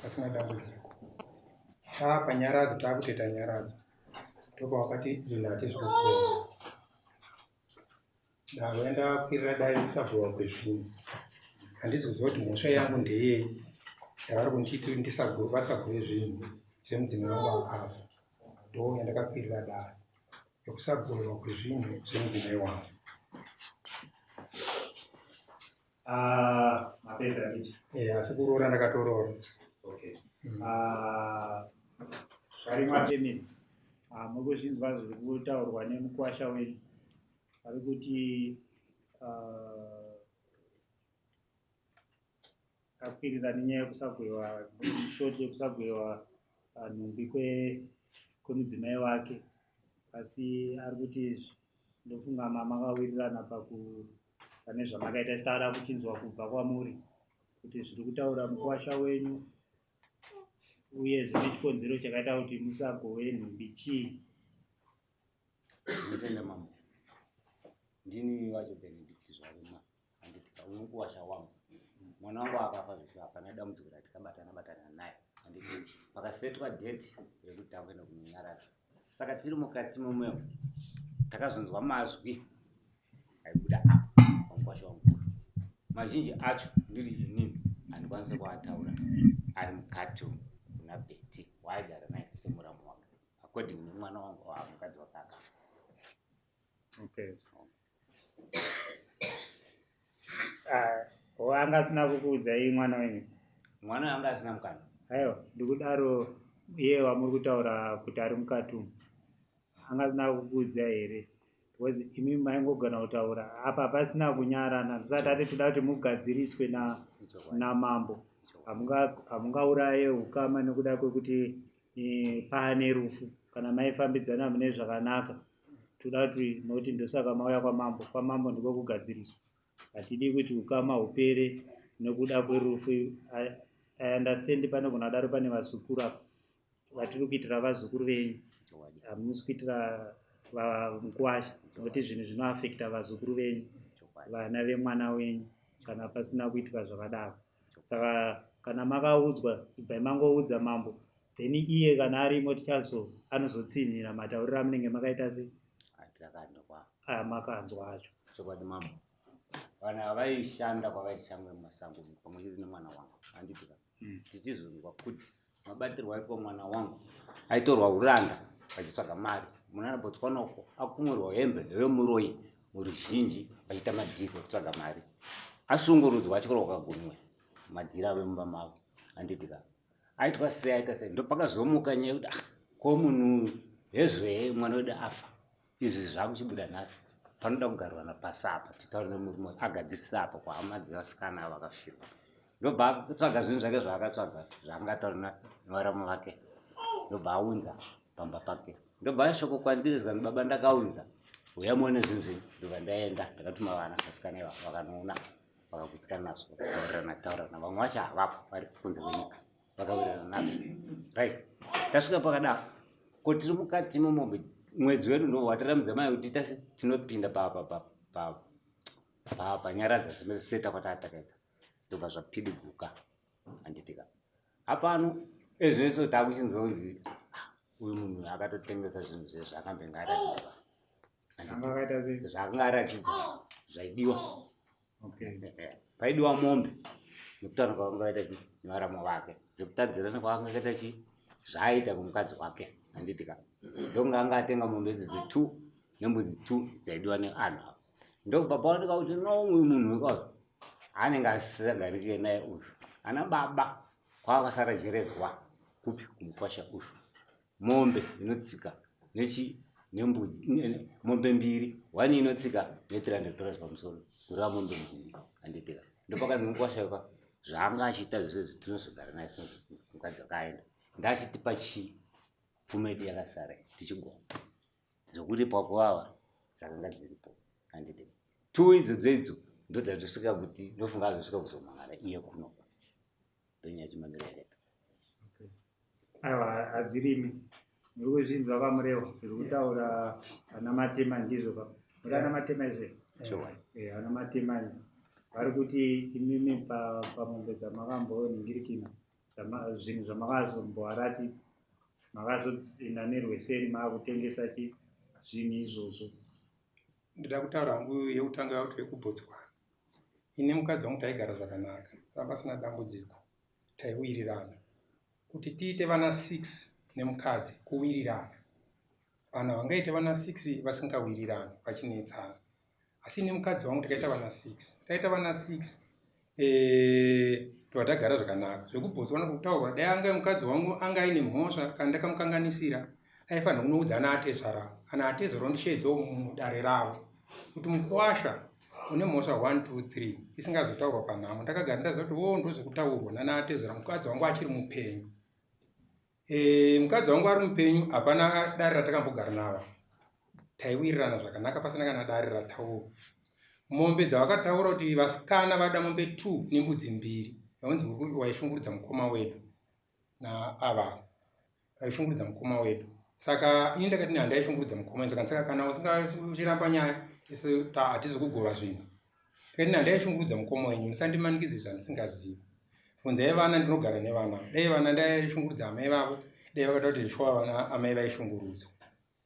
Pasina dambudziko. Taa panyaradzo taakutoita nyaradzo. Ndopavakati zvinhu hatisi kugona. Ndauya ndakwirira dai kusabhowa kwezvinhu. Handisi kuziva kuti mhosva yangu ndeyei yavari kunditi vasagove zvinhu zvemudzimai wangu akafa. Ndo yandakakwirira dare yekusagovewa kwezvinhu zvemudzimai wangu. Ah, mapedza handiti? Eh, asi kuroora ndakatoroora. Okay. Ah, zvarimwa temini. Ah, muri kuzvinzwa zviri kutaurwa nemukwasha wenyu. Ari kuti ah, akwirira nenyaya yekusagwewa short yekusagwewa ah, nhumbi kwemudzimai wake asi ari kuti ndofunga mamakawirirana paku pane zvamakaita isi tada kuchinzwa kubva kwamuri kuti zviri kutaura mukuwasha wenyu uye zvine chikonzero chakaita kuti musagove nhumbi chii. Ndinotenda mambo. Ndini wacho Benedict Zvaruma handiti uyu mukuwasha wangu mwana wangu akafa zveshuwa hapana dambudziko ratikabatana batana naye handiti pakasetwa date rekuti takuenda kunonyaradza saka tiri mukati momwemo takazonzwa mazwi aibuda apa pamukwasha wangu mazhinji acho ndiri inini handikwanise kuataura ari mukati kuna beti waaigara naye semuramu wake according nemwana wangu mukadzi wake akafa. Okay. Ah, anga asina kukuudzai mwana wenyu? Mwana anga asina mukana. Aiwa, ndikudaro iye wamuri kutaura kuti ari mukati umu anga asina kukuudzai here? Because imi maingogona kutaura apa pasina kunyarana, tisati ati toda kuti mugadziriswe namambo. Hamungauraye ukama nekuda kwekuti paane rufu. Kana maifambidzana mune zvakanaka, toda kuti nokuti ndosaka mauya kwamambo. Kwamambo ndiko kugadziriswa. Hatidi kuti ukama hupere nekuda kwerufu. I understand panogona kudaro pane vazukuru apa vatiri kuitira vazukuru venyu, hamusi kuitira vamukwasha, nokuti zvinhu zvinoafekta vazukuru venyu, vana vemwana wenyu, kana pasina kuitika zvakadaro. Saka kana makaudzwa, ibvai mangoudza mambo, then iye kana arimo tichazo anozotsinhira matauriro amunenge makaita se makanzwa acho. Chokwadi mambo, vanhu ava vaishanda kwavaishanda mumasango pamwe chete nemwana wangu, handiti ka? Tichizonzwa kuti mabatirwo aitwa mwana wangu, aitorwa uranda vachitsvaga mari munana Botswana uko, akumurwa hembe vemuroyi muruzhinji vachiita madhiri ekutsvaga mari, ashungurudzwa achikorwa kagunwe madhiri avo emumba mavo, handiti ka? Aitwa sei, aita sei, ndopakazomuka nyaya yekuti ah, ko munhu hezve mwana wedu afa, izvi zvakuchibuda nhasi, panoda kugarwa pasi apa titaure nemurume agadzirisa apa kuhama dzevasikana ava vakafirwa. Ndobva atsvaga zvinhu zvake zvaakatsvaga zvaangataura nevaramu vake, ndobva aunza pamba pake, ndobva ashoko kwandiri zikani, baba ndakaunza, uya muone zvinhu zvenyu. Ndobva ndaenda, ndakatuma vana vasikana iva, vakanoona, vakagutsikana nazvo, vakataurirana taurirana. Vamwe vacho havapo, vari kunze kwenyika, vakawirirana nazvo. Right, tasvika pakadaro ko tiri mukati momombe mwedzi wedu ndo watiramidza mai kuti tase tinopinda panyaradza seta kwataa takaita, ndobva zvapidiguka, handitika? Hapano ezvese takuchinzonzi uyu munhu akatotengesa zvinhu zve zvaakambenge aratidza, zvaakanga aratidza zvaidiwa. Paidiwa mombe nekutaura kwavanga vaita chi nevaramo vake dzekutadzirana kwavanga kaita chi zvaaita kumukadzi wake, handitika? Ndonga anga atenga mombe idzi dzi2 nembudzi 2 dzaidiwa neanhu ava. Ndobva paoneka kuti no, uyu munhu wekayo anenge asisagarike naye uyu. Ana baba kwavakasara jeredzwa kupi kumukwasha uyu, mombe inotsika nechi nembudzi mombe mbiri, one inotsika ne300 dollars pamusoro, kureva mombe mbiri, handitika? Ndopakanzi mukwasha weka zvaanga achiita zvese izvi tinozogara naye mukadzi wakaenda ndachitipa chii pfuma yedu yakasara tichigona dzokuripwa kwavava dzakanga dziripo, handiti? Two idzodzo idzo ndodzatosvika kuti ndofunga azosvika kuzomangara iye kuno, ndonyaya chimamiro yakaita. Aiwa, hadzirimi muri kuzvinzwa vaMurewa zviri kutaura vana Matema, ndizvo ka? Muri ana Matema izve? Ana Matema vari kuti imimi pamombe dzamakambonhingirikina. zvinhu zvamakazombovaratidza makazoenda nerweseri maakutengesa chi zvinhu izvozvo Ndoda kutaura hangu yekutanga yakuti yekuBotswana. Ini mukadzi wangu taigara zvakanaka, panga pasina dambudziko, taiwirirana. Kuti tiite vana 6 nemukadzi kuwirirana. Vanhu havangaite vana 6 vasingawirirani vachinetsana. Asi ini mukadzi wangu takaita vana 6. Taita vana 6 eh tobva tagara zvakanaka. ZvekuBotswana kutaurwa dai anga mukadzi wangu anga aine mhosva kana ndakamukanganisira aifanira kunoudza ana atezvara. Ana atezvara ondisheedzawo mudare ravo kuti mukwasha une mhosva 1 2 3 isingazotaurwa panhamo. Ndakagara ndaziva kuti wo ndozvekutaurwa nana atezvara mukadzi wangu achiri mupenyu. E, mukadzi wangu ari mupenyu hapana dare ratakambogara navo taiwirirana zvakanaka pasina kana dare rataurwa mombe dzavakataura kuti vasikana vada mombe 2 nembudzi mbiri yaunzi waishungurudza mukoma wedu naava vaishungurudza mukoma wedu saka ini ndakati handaishungurudza mukoma saka saka kana usingachiramba nyaya isu hatizi kugova zvinhu ndikati handaishungurudza mukoma wenyu musandimanikidze zvandisingazivi bvunzai vana ndinogara nevana dai vana ndaishungurudza amai vavo dai vakada kuti shuwa vana amai vaishungurudzwa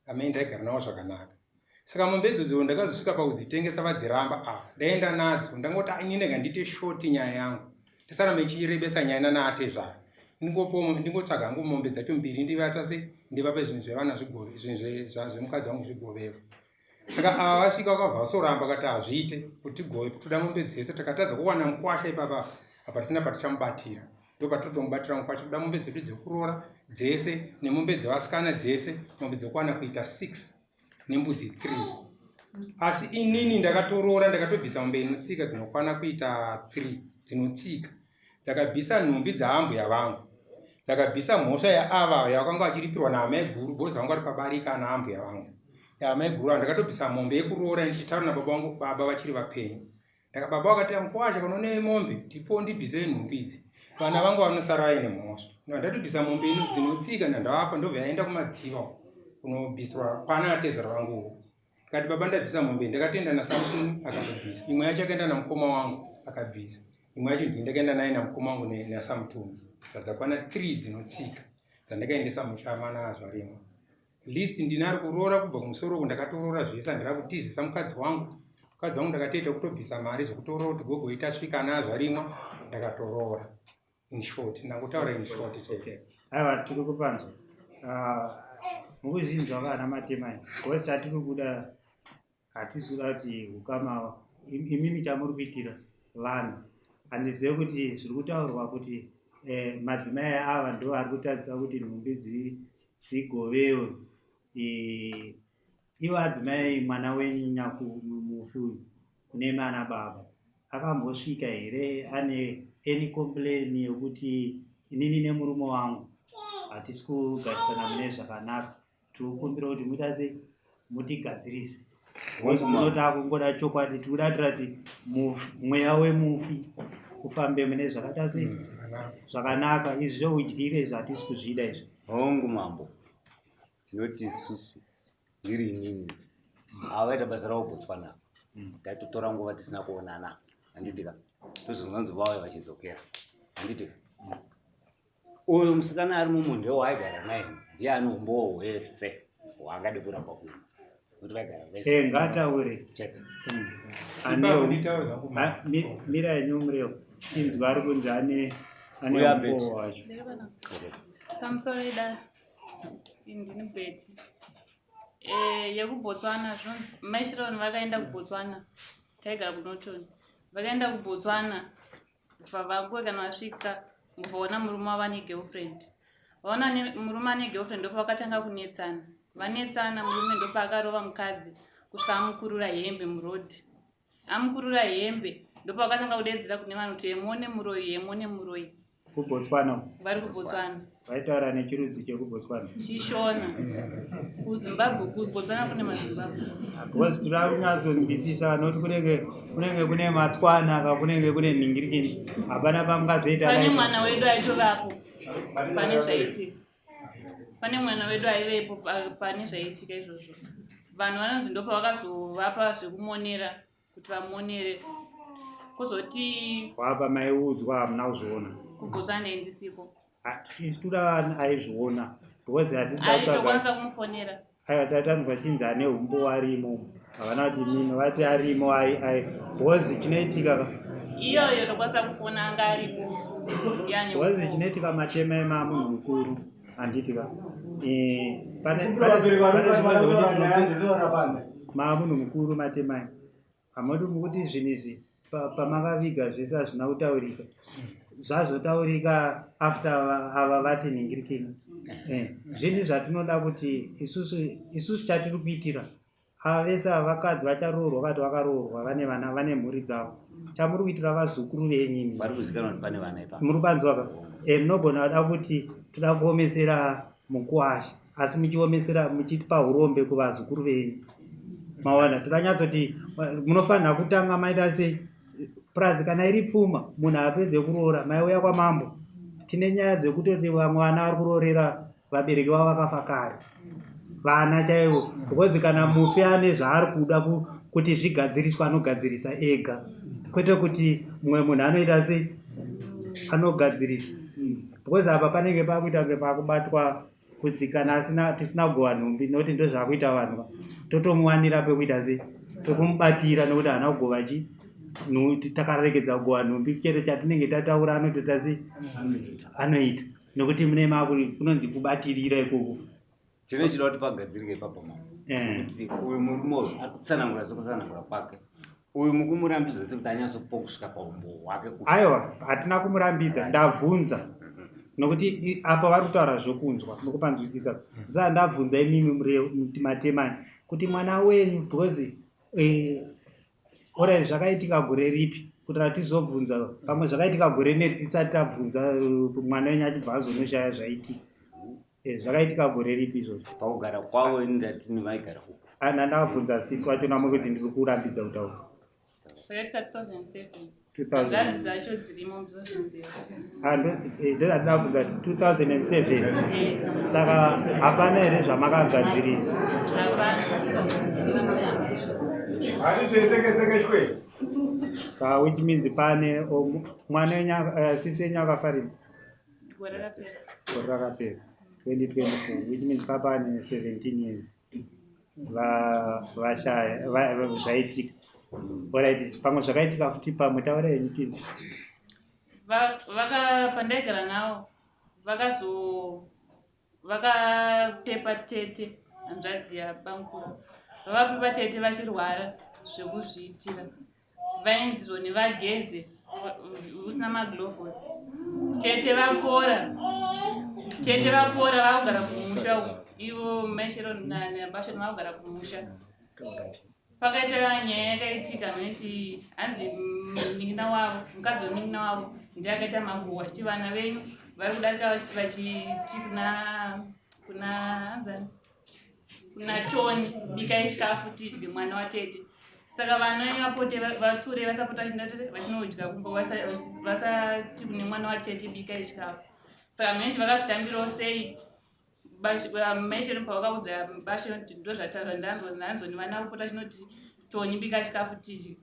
amai ndaigara navo zvakanaka saka mombe idzodzo ndakazosvika pakudzitengesa vadziramba a ah, ndaenda nadzo ndangoti ah, ini ndega ndiite shoti nyaya yangu ndisaramba ichirebesa nyaya nana atezvara ndingotsvaga hangu mombe dzacho mbiri ndivata se ndivape zvinhu zvevana zvigove zvinhu zvemukadzi wangu zvigovewo saka ava vasvika vakabva vasoramba kati hazviite kuti tigove toda mombe dzese takatadza kuwana mukwasha ipapa apa tisina patichamubatira ndopatinotomubatira mukwasha toda mombe dzedu dzekuroora dzese nemombe dzevasikana dzese mombe dzekuwana kuita 6 nembudzi 3 asi inini ndakatoroora ndakatobvisa mombe inotsika dzinokwana kuita 3 dzinotsika dzakabvisa nhumbi dzaambuya vangu dzakabvisa mhosva yaava yavakanga vachiripirwa naamaiguru bhozi vangu vari pabarika ana ambuya vangu yaamaiguru ava ndakatobvisa mombe yekuroora ndichitaura nababa vangu baba vachiri vapenyu ndaka baba vakati mukwasha kana une mombe ndipo ndibvise nhumbi idzi vana vangu vanosara vaine mhosva ndatobvisa mombe ino dzinotsika ndandavapa ndobva yaenda kumadziva kunobviswa kwana atezvara vanguwo Ndikati baba ndabvisa mombe ndakatoenda naSamson akatobvisa. Imwe yacho akaenda namukoma wangu akabvisa. Imwe yacho ndini ndakaenda naye namukoma wangu naSamutumi. Dzadzakwana 3 dzinotsika dzandakaendesa musha mana azvarimwa. List ndinaro kuroora kubva kumusoro uku ndakatoroora zvese handina kutizisa mukadzi wangu. Mukadzi wangu ndakatoita kutobvisa mari zvekutoroora kuti gogo itasvika ana azvarimwa ndakatoroora. In short, ndangotaura in short chete. Aiwa tiri kupanzwa. Ah, mukuzvinzwa kana matema because chatiri kuda hatisi kuda kuti ukama imimi chamuri kuitira vanhu handizive kuti zviri kutaurwa kuti eh, madzimai ava ndo ari kutadzisa kuti nhumbi dzigovewe eh, Ivo adzimai mwana wenyu nyakumufi uyu kune ana baba akambosvika here ane any complain yekuti inini nemurume wangu hatisi kugarisana mune zvakanaka tikukumbira kuti muita sei mutigadzirise unoti akungoda chokwadi tikuda tirati mweya wemufi ufambe mune zvakaita sei mm, zvakanaka izvi zveudyire izvi hatisi kuzvida izvi hongu mambo tinoti isusu ndiri inini ava vaita basa ravo botswana taitotora nguva tisina kuonana handitika tozonzwanzi vauya vachidzokera handitika uyu musikana ari mumu ndiwo waaigara naye ndiye ane umbowo hwese hwaangade kuramba kuno kuti vaigara vese eh, ngataure chete mirai nyomureo inzwa ari kunzi ane ane umbowo wacho pamusoro idara Ndini Betty. Eh, yekuBotswana zvinonzi mai Sharon vakaenda kuBotswana. Taigara kuNorton. Vakaenda kuBotswana kubva vanguve kana vasvika vaona murume wavo ane girlfriend. Vaona murume ane girlfriend ndopavakatanga kunetsana. Vanetsana murume ndopaakarova mukadzi kusvika amukurura hembe muroad. Amukurura hembe ndopavakatanga kudeedzera kune vanhu kuti hemone muroyi hemone muroyi. KuBotswana. Vari kuBotswana. Vaitaura nechirudzi chekuBotswana. Chishona. KuZimbabwe, kuBotswana kune maZimbabwe. Because tinoda kunyatsonzwisisa noti kunenge kunenge kune matswana ka kunenge kune nhingirikini. Hapana pamungazoita. Pane mwana wedu aitovapo. Pane zvaitika. Pane mwana wedu aivepo pane zvaitika izvozvo. Vanhu vanonzi ndopavakazovapa zvekumonera kuti vamonere kuzoti wapa maiudzwa hamuna kuzviona kuBotswana ndisiko. Isu toda aizviona because hatisi kutsvaga. Tokwanisa kumufonera. Aiwa tatanzwa chinzi ane humbo arimo. Havana kuti nini vati arimo ai ai because chinoitika ka. Iyoyo tokwanisa kufona anga aripo. Yani. Because chinoitika matema ema munhu mukuru handiti ka. Eh pane pane pane ma munhu mukuru matemai. Hamoti mukuti zvinhu izvi pamakaviga zvese hazvina kutaurika zvazotaurika after ava vati ningirikini eh, zvinhu zvatinoda kuti isusu isusu chatiri kuitira ava vese ava vakadzi vacharoorwa kati vakaroorwa vane vana vane mhuri dzavo chamuri kuitira vazukuru venyu vari kuzikanwa kuti pane vana ipapo muri kupanzwa ka eh, munogona kuda kuti toda kuomesera mukuwasha asi muchiomesera muchipa hurombe kuvazukuru venyu mawana todanyatsoti munofanira kutanga maita sei plus kana iri pfuma munhu apedze kuroora maiuya kwamambo tine nyaya dzekutoti vamwe vana vari kuroorera vabereki vavo vakafa kare vana chaivo because kana mufi ane zvaari kuda kuti zvigadziriswa anogadzirisa ega kwete kuti mumwe munhu anoita sei anogadzirisa because apa panenge pakuita kunge pakubatwa kuti kana asina tisina kugova nhumbi nokuti ndozvakuita vanhu va totomuwanira pekuita sei pekumubatira nokuti haana kugova chi takarekedza kugova nhumbi chero chatinenge tataura anotoita sei anoita nokuti mune makunonzi kubatirira ikoko Tine chida kuti pagadzirike ipapo mama. Eh. Kuti uyu murume uyu ari kutsanangura sekutsanangura kwake. Uyu mukumurambidza sekuti anyatsopo kusvika paumbo hwake. Aiwa, hatina kumurambidza, ndabvunza. Nokuti apa vari kutaura zvokunzwa, nokupanzwisisa. Saka ndabvunza imimi matemani kuti mwana wenyu because eh, orai zvakaitika gore ripi kuti ratizobvunza pamwe zvakaitika gore neri tisati tabvunza eh, mwana wenyu achibva azonoshaya zvaitika. Eh, zvakaitika gore ripi izvozvo? Pakugara kwavo ini ndati vaigara uku. Ah, ndandakabvunza sisi wacho namwe kuti ndiri kurambidza kutaura. Zvakaitika 2007. 2000. Hanzvadzi dzacho dzirimo mudzinoziva. Ah, eh, ndozvandakabvunza 2007. Saka hapana here zvamakagadzirisa? Hapana. Handiti esekeseke shwe. Saka which means pane oh, mwana wenyu eh, sisi wenyu akafa rini? Gore rakapera. Gore rakapera 2024 which means papa ane 17 years vashaya zvaitika. Alright, pamwe zvakaitika futi pamwe taura henyu tinzwe. Vaka pandaigara navo vakazo vakapepa tete hanzvadzi yabamukuru vavapepa tete vachirwara zvekuzviitira vainzi zvoni vageze usina maglovos tete vapora tete vapora vakugara kumusha uku ivo maishero nabashero vakugara kumusha pakaita nyaya yakaitika noiti hanzi munin'ina wavo mukadzi wemunin'ina wavo ndiye akaita makuhwa achiti vana venyu vari kudarika vachiti kuna kuna hanzani kuna toni bikai chikafu tidye mwana watete saka vana venyu vapote vatsure vasapota vachinodya kumba vasati kune mwana watete bikai chikafu saka mheni vakazvitambirawo sei Mai Sharon pavakaudza ba Sharon kuti ndozvataura ndanzoni vana vopota chinoti Tony bika chikafu tidye.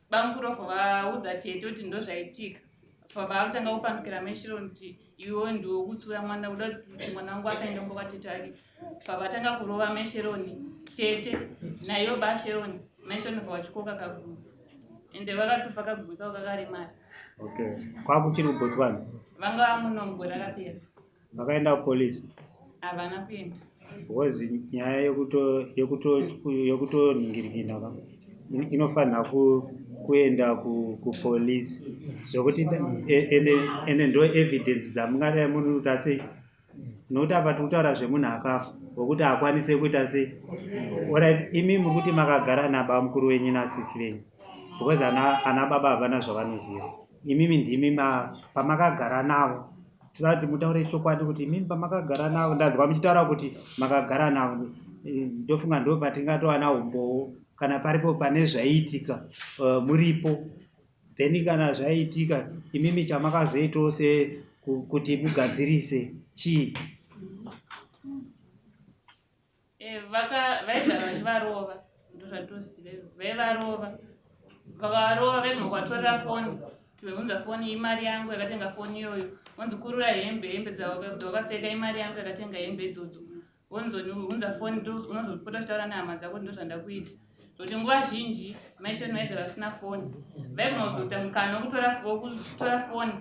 Bamukuru vaudza tete kuti ndozvaitika. Pavakutanga kupandukira mai Sharon kuti iwe ndiwe kutsiura mwana uda kuti mwana wangu asaende kumba kwatete ake. Pavatanga kurova mai Sharon tete naivo ba Sharon mai Sharon vachikoka kaguru. Ende vakatofa kaguru kako kakaremara. Okay. Kwakuchiri kuBotswana? Vanga vamuno mugore rakapera. Vakaenda kupolice? Havana kuenda. Because nyaya yekuto yekuto yekutoningirikina ka inofanira ku, kuenda ku, kupolice zvekuti ende ende ndo evidence dzamungadai muri kuita sei nokuti apa tiri kutaura zvemunhu akafa wekuti akwanise kuita sei orit imi muri kuti makagara nabamukuru wenyu nasisi venyu because ana, ana baba havana zvavanoziva imimi ndimi ma, pamakagara navo Tinoda kuti mutaure chokwadi kuti imimi pamakagara navo, ndanzwa muchitaura kuti makagara navo, eh, ndofunga ndo patingatowana umbowo kana paripo pane zvaiitika uh, muripo then kana zvaiitika imimi chamakazoitawo se kuti mugadzirise chii? Eh, vaigara vachivarova ndozvatoziva izvo vaivarova vakavarova vaigona kuvatorera foni Tiunza foni, imari yangu yakatenga foni iyoyo. Wonzi kurura hembe, hembe dzawakapfeka imari yangu yakatenga hembe idzodzo. Wonzonunza foni, unozopota uchitaura nehama dzako kuti ndozvandakuita. Zvekuti nguva zhinji mai Sharon vaigara vasina foni, vaigona kuzoita mukana wekutora foni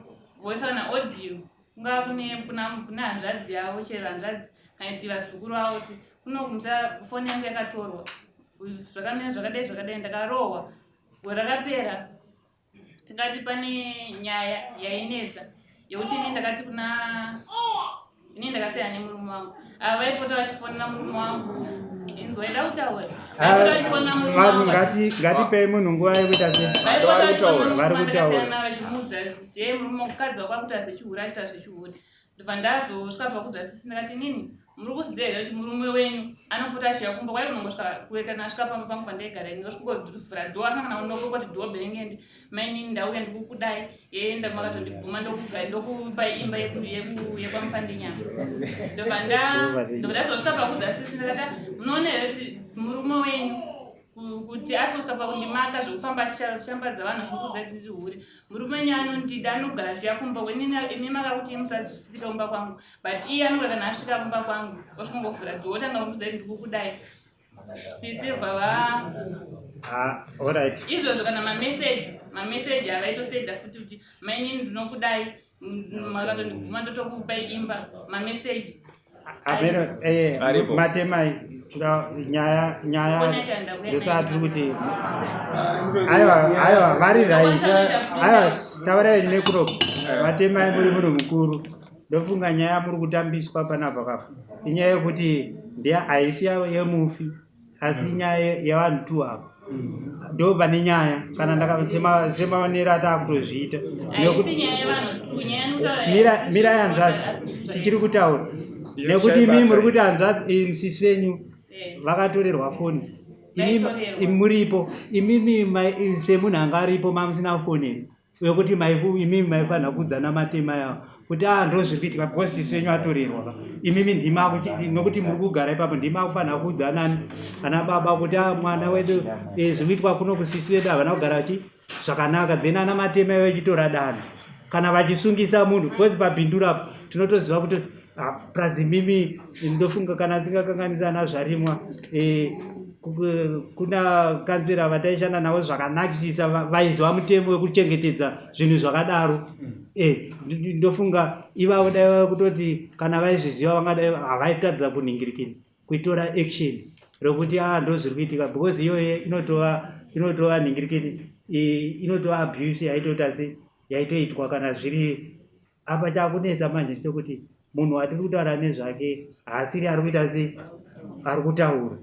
voisa kana audio, kungava kune hanzvadzi yavo, chero hanzvadzi kana kuti vazukuru vavo, kuti kuno kumisa foni yangu yakatorwa, zvakamira zvakadai zvakadai, ndakarohwa. Gore rakapera tingati pane nyaya yainetsa yekuti ini ndakati kuna ini ndakasiyana nemurume wangu. Ava vaipota vachifonera murume wangu. Inzwa, ida kutaura. Vaipota vachifonera murume Vanhu wangu. Ngatipei munhu nguva yekuita se Vaipota vachifonera murume Vari wangu kutaura. ndakasiyana, vachimuudza kuti ye murume, mukadzi wako akuita zvechihure, achiita zvechihure. Ndobva ndazosvika pakudza sisi, ndakati, "Nini muri kuziva here kuti murume wenyu anopota achiuya kumba kwai kunongosvika kana asvika pamba pangu pandaigara ini, osvikovhura door asina kana unokokoti door bherengendi, mainini ndauya, ndikukudai, yenda makatondibvuma, ndokupa imba yekwaMupandinyama." Ndobva ndazosvika pakudza sisi, ndakati, "Munoona here kuti murume wenyu kuti asvika pakundimaka zvekufamba achishambadza vanhu achikuudza kuti ndiri hure? Murume wenyu anondida, anogara achiuya kumba kwenini. Imi makakuti musasvika kumba kwangu, but iye anogara, kana asvika kumba kwangu osvikongovhura door, otanga kundiudza kuti ndikukudai." Sisi bva va Ah, alright. Izvozvo kana mameseji avaitosenda futi kuti, "Mainini, ndinokudai, makatondibvuma, ndotokupai imba," mameseji. Ameno Aripo. Matemai nyaya nyaya Foni yacho handida kuenda. Ndosaka tiri kuti aiwa, aiwa, vari right. Aiwa, taurai nekuropo. Matemai, muri munhu mukuru. Ndofunga nyaya muri kutambiswa panapa kapa inyaya yekuti ndiya haisi yemufi, asi inyaya yevanhu tu apa. Ndo pane nyaya kana semaonero atakutozviita. Haisi nyaya yevanhu tu, nyaya inotaura Mira, mirai hanzvadzi, tichiri kutaura nekuti imi muri kuti hanzvadzi, musisi venyu vakatorerwa foni. Vaitorerwa. Muripo imimi semunhu anga aripo, mamusina foni here wekuti imimi maifanira kuudzana matema yavo kuti a ndo zviri kuitika, because sisi venyu atorerwa ka? Imimi ndima nokuti muri kugara ipapo, ndima kufanira kuudza nani, ana baba, kuti a mwana wedu, zviri kuitwa kuno kusisi vedu, havana kugara chi zvakanaka. Then ana matema vachitora danho kana vachisungisa munhu, because pabhindura apo tinotoziva kuti ah, plus imimi ndofunga kana asingakanganisa ana zvarimwa, kuna kanzera vataishanda navo zvakanakisisa, vaiziva mutemo wekuchengetedza zvinhu zvakadaro. Ndofunga ivavo dai vava kutoti kana vaizviziva, vangadai havaitadza kunhingirikini kuitora action rokuti a ndo zviri kuitika, because iyoyo inotova nhingirikini, inotova abuse yaitoita se yaitoitwa. Kana zviri apa, chakunetsa manje ndechekuti munhu watiri kutaura nezvake haasiri ari kuita se ari kutaura.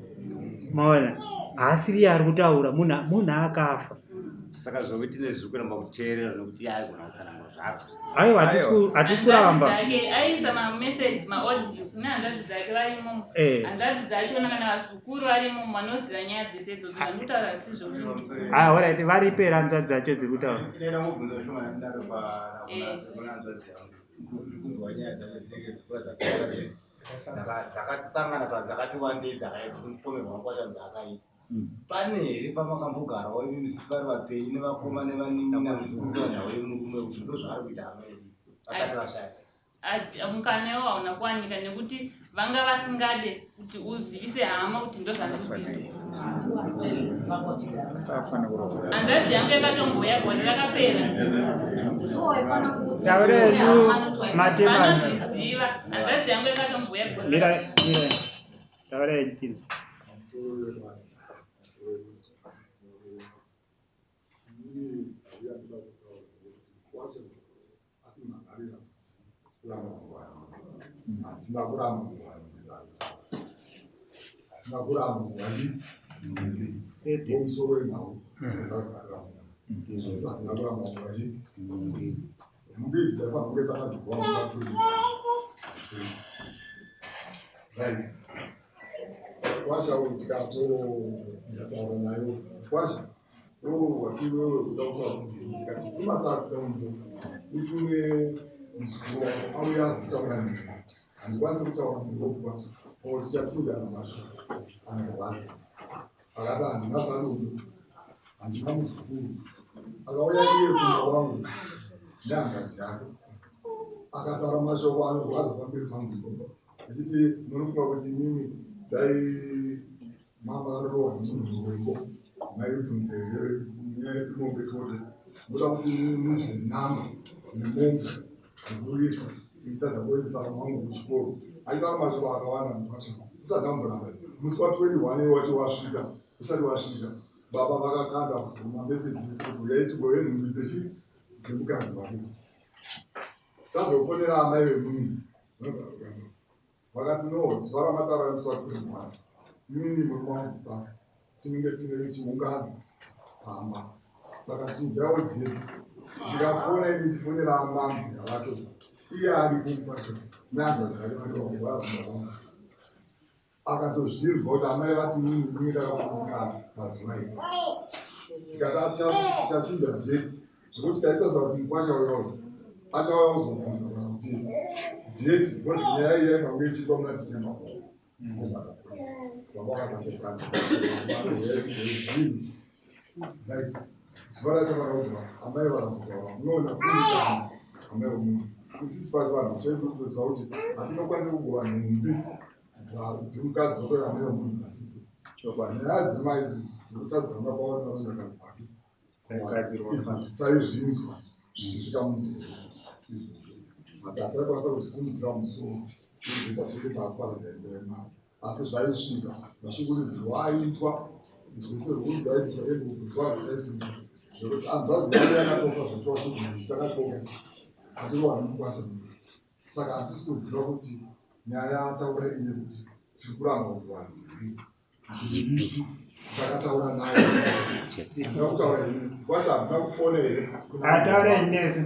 Maona, haasiri ari kutaura, munhu akafa. Saka zvokuti nezviri kuramba kuteerera nokuti iye aigona kutsanangura zvaari kuziva. Aiwa, hatisi kuramba. Hanzvadzi dzake aisa mameseji, maaudio kune hanzvadzi dzake varimo. Hanzvadzi dzachona kana vazukuru varimo, vanoziva nyaya dzese idzodzo zvandikutaura, si zvokuti Ah, alright, varipo here hanzvadzi dzacho dziri kutaura? Inoenda mubvunzo shoma yandinaro kuna hanzvadzi yangu. Ndikunzwa nyaya dzacho dzinenge dzikura dzakatisangana pa dzakati wandei dzakapomerwa kwacho dzaakaita. Pane here pamakambogarawo imi sisi vari vapenyu nevakoma nevanin'ina muchikurukura nhau yemurume kuti ndo zvaari kuita hama yedu vasati vashaya? Mukana iwo hauna kuwanika nekuti vanga vasingade kuti uzivise hama kuti ndo zvandiri kuita. Hanzvadzi yangu yakatomboya gore rakapera. Taurenyu matema. Vanozviziva, hanzvadzi yangu yakatomboya gore Mira, rakapera. mira, taurai chinhu. Inini ndauya ndoda kutaura kuti wacho atimhangarira kuti kuramba kurwara, hatina kuramba kurwara, hatina kuramba kurwari ndomusoro wenhau yatagarira. Asi hatina kuramba kurwari nhumbi idzi, taifanira kunge takadzigwa musaturi dzisiri right. Kwasha uyu tikatotaura nayo, kwasha watiwewe kuda kutaura, ndikati tuma sakudaumbo utume muzukuru wako auya kutaura newe, handikwanisi kutaura munhu or tichatinda namashoko anorwadza. Akati, "Handina sarudzo, handina muzukuru." Akauya iye kumba wangu nehanzvadzi yake, akataura mashoko anorwadza pamberi pangu achiti, munofunga kuti imimi dai mamakarorohwa nemunhu weko maibvunze here nyaya yedzimombe kote? Munoda kuti mudye nyama nemombe dzekuripa itadza kuendesa vana vangu kuchikoro. Aitaura mashoko akawanda mukwasha usati amboramba. Musi wa 21 wacho wasvika, usati wasvika, baba vakakanda mameseji ese uyai tigove nhumbi dzechi dzemukadzi wake. Tazofonera amai vemunhu, vakati, no, zuva ramataura musi wa 21, inini murume wangu pasta, tinenge tine chiungano pamba, saka chinjaiwo date. Ndikafona ini ndifonera amambuya vake, iye aripo mukwasha nehanzvadzi yake vanenge vangu, akatozvinzwa kuti amai vati nini inini ndakafunga mazuva ii. Tikati tichachinja date, zvekuti taitaza kuti mukwasha uyoyo achauya kuzobvunza kana kuti date, because nyaya iyi yaifanira kunge ichiitwa muna December. Baba vakatokana right zuva ratafanira kuti amai vakazotaura. Munoona kuikana amai vomunhu isisi pacho vanhu chedu kuziva kuti hatinokwanisa kugova nhumbi dzemukadzi wako amai vomunhu asipo. Nyaya dzemai dzekutadzana kwavo nevakadzi vake taizvinzwa zvichisvika munzeve izvozvo, but hataikwanisa kuzvisimudzira musoro kuita sekuti takuparadza imba yemari, asi zvaisvika. Mashungurudzirwo aiitwa, zvese zvekuti zvaiitwa ebubuzwa zvaizinzwa zvekuti hanzvadzi yangu yakatofa zvachocho, chakatofa achirwa nemukwasha. Saka hatisi kuziva kuti nyaya yataura iye kuti tiri kuramba kuvanhu ipi. Takataura naye, kutaura ini kwasha handina kufona here? Ataura inesu,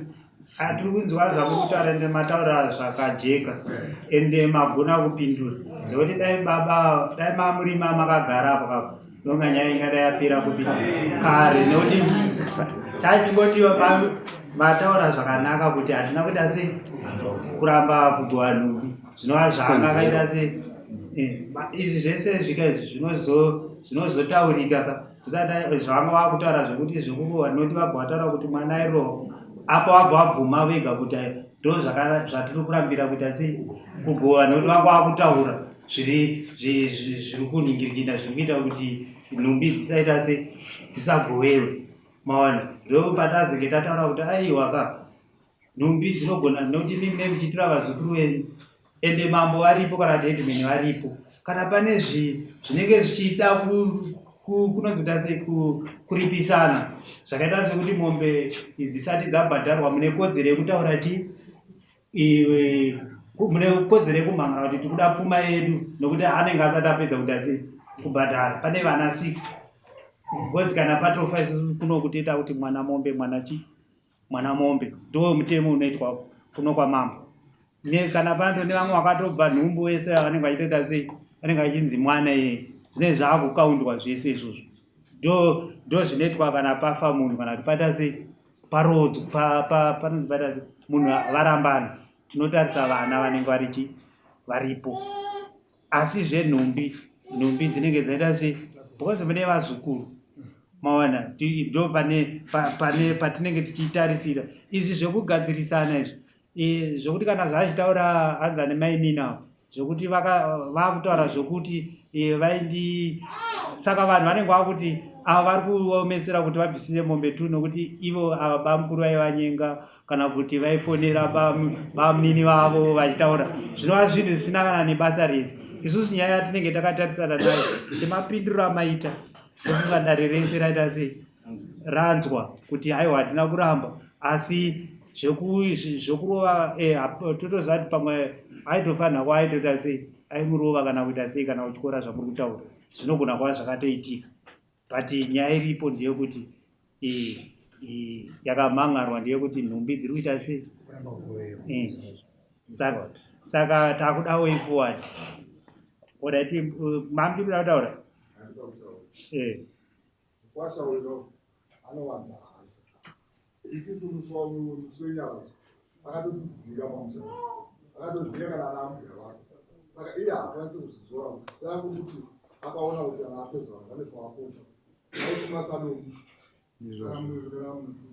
hatiri kunzwa zvamuri kutaura, ende mataura zvakajeka, ende magona kupindura, zvekuti dai baba, dai mamurima makagara apo kapo, ndonga nyaya ingadai yapera kupi kare, nekuti chachingodiwa. Mataura zvakanaka kuti hatina kuita sei kuramba kugova nhumbi, zvinova zvaanga akaita sei. Izvi zvese zvika izvi zvinozotaurika ka zvisati zvavanga vakutaura zvekuti zvekurohwa, nekuti vabva vataura kuti mwana airohwa apo, vabva vabvuma vega kuti ndo zvatiri kurambira kuita sei kugova, nekuti vanga vakutaura zviri zviri kuningirikina, zviri kuita kuti nhumbi dzisaita sei, dzisagovewe. Maona, ndo patazenge tataura kuti aiwa ka, nhumbi dzinogona, nekuti imi mune muchiitira vazukuru venyu, ende mambo varipo kana kuti headman varipo, kana pane zvinenge zvichida kunonzi sei, kuripisana, zvakaita sekuti mombe dzisati dzabhadharwa, mune kodzero yekutaura chi iwe, mune kodzero yekumhangana kuti tikuda pfuma yedu, nokuti anenge asati apedza kuita sei, kubhadhara. Pane vana 6, because kana patofa, isusu kuno kutoita kuti mwana mombe, mwana chi, mwana mombe, ndo mutemo unoitwa kuno kwamambo. Kana pando nevamwe vakatobva nhumbu vese vanenge vachitoita sei, vanenge vachinzi mwana iyeye, zvinenge zvaakukaundwa zvese izvozvo. Ndo zvinoitwa kana pafa munhu, kana kuti paita sei, parodzo, panonzi paita sei, munhu varambana, tinotarisa vana vanenge varichi varipo. Asi zvenhumbi, nhumbi dzinenge dzaita sei, because mune vazukuru, maona, ndo pane patinenge tichitarisira izvi zvekugadzirisana izvi. Zvokuti kana zvachitaura hanza nemainini avo, zvokuti vakutaura zvokuti vaindi, saka vanhu vanenge vakuti ava vari kuomesera kuti vabvisire mombe tu, nokuti ivo ava bamukuru vaivanyenga, kana kuti vaifonera bamunini vavo vachitaura, zvinova zvinhu zvisina kana nebasa rese. Isusu nyaya yatinenge takatarisana nayo, semapindiro amaita, tofunga dare rese raita sei, ranzwa kuti haiwa, hatina kuramba, asi zvokurova totoziva kuti pamwe aitofanira kuva aitoita sei, aimurova kana kuita sei kana kutyora zvamuri kutaura, zvinogona kuva zvakatoitika. But nyaya iripo ndeyekuti yakamhan'arwa ndeyekuti nhumbi dziri kuita sei. Saka takuda way forward. Alright, mami, kuda kutaura. Mukwasha uyo anowanza hasha. Isusu musi wenyaradzo akatotidzira pamusha, akatoziva kana ana ambuya vake, saka iye haakwanisi kuzvidzora. Dai kuti akaona kuti ana atezvara vane pavapotsa, aituma sadomu. Kana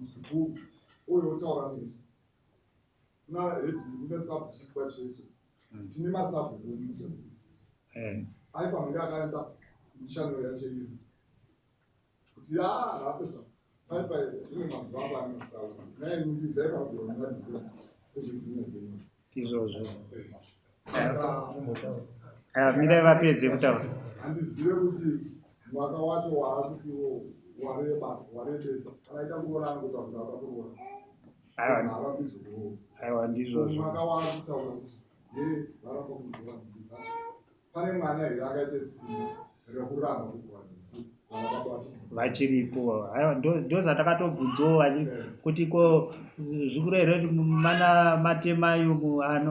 muzukuru uyo otaura nesu kuna head kune sub chief kwacheso tine masabhuku Eh. Aifanira akaenda mishando yacho iri kuti yaa rapedza paipai zvimwe mazuva avo anotaura nainingidza ipagonadzisa ezvezvimwe zvenyu. Izvozvo. Saka Aya, mirai vapedze kutaura. Handizive kuti mwaka wacho waakuti wareba warebesa kana aita kuroora anokuta kuti ada kuroora. Aiwa. Haarambizwe kuroora. Aiwa, ndizvozvo. Mwaka waakutaura kuti ye varamba kuroora ndizacho pane mwana here akaita simba rekuramba kuroora vana baba vachiri Vachiripo. Aiwa, ndo zvatakatobvunzawo kuti ko zvikuru here kuti mana matemayo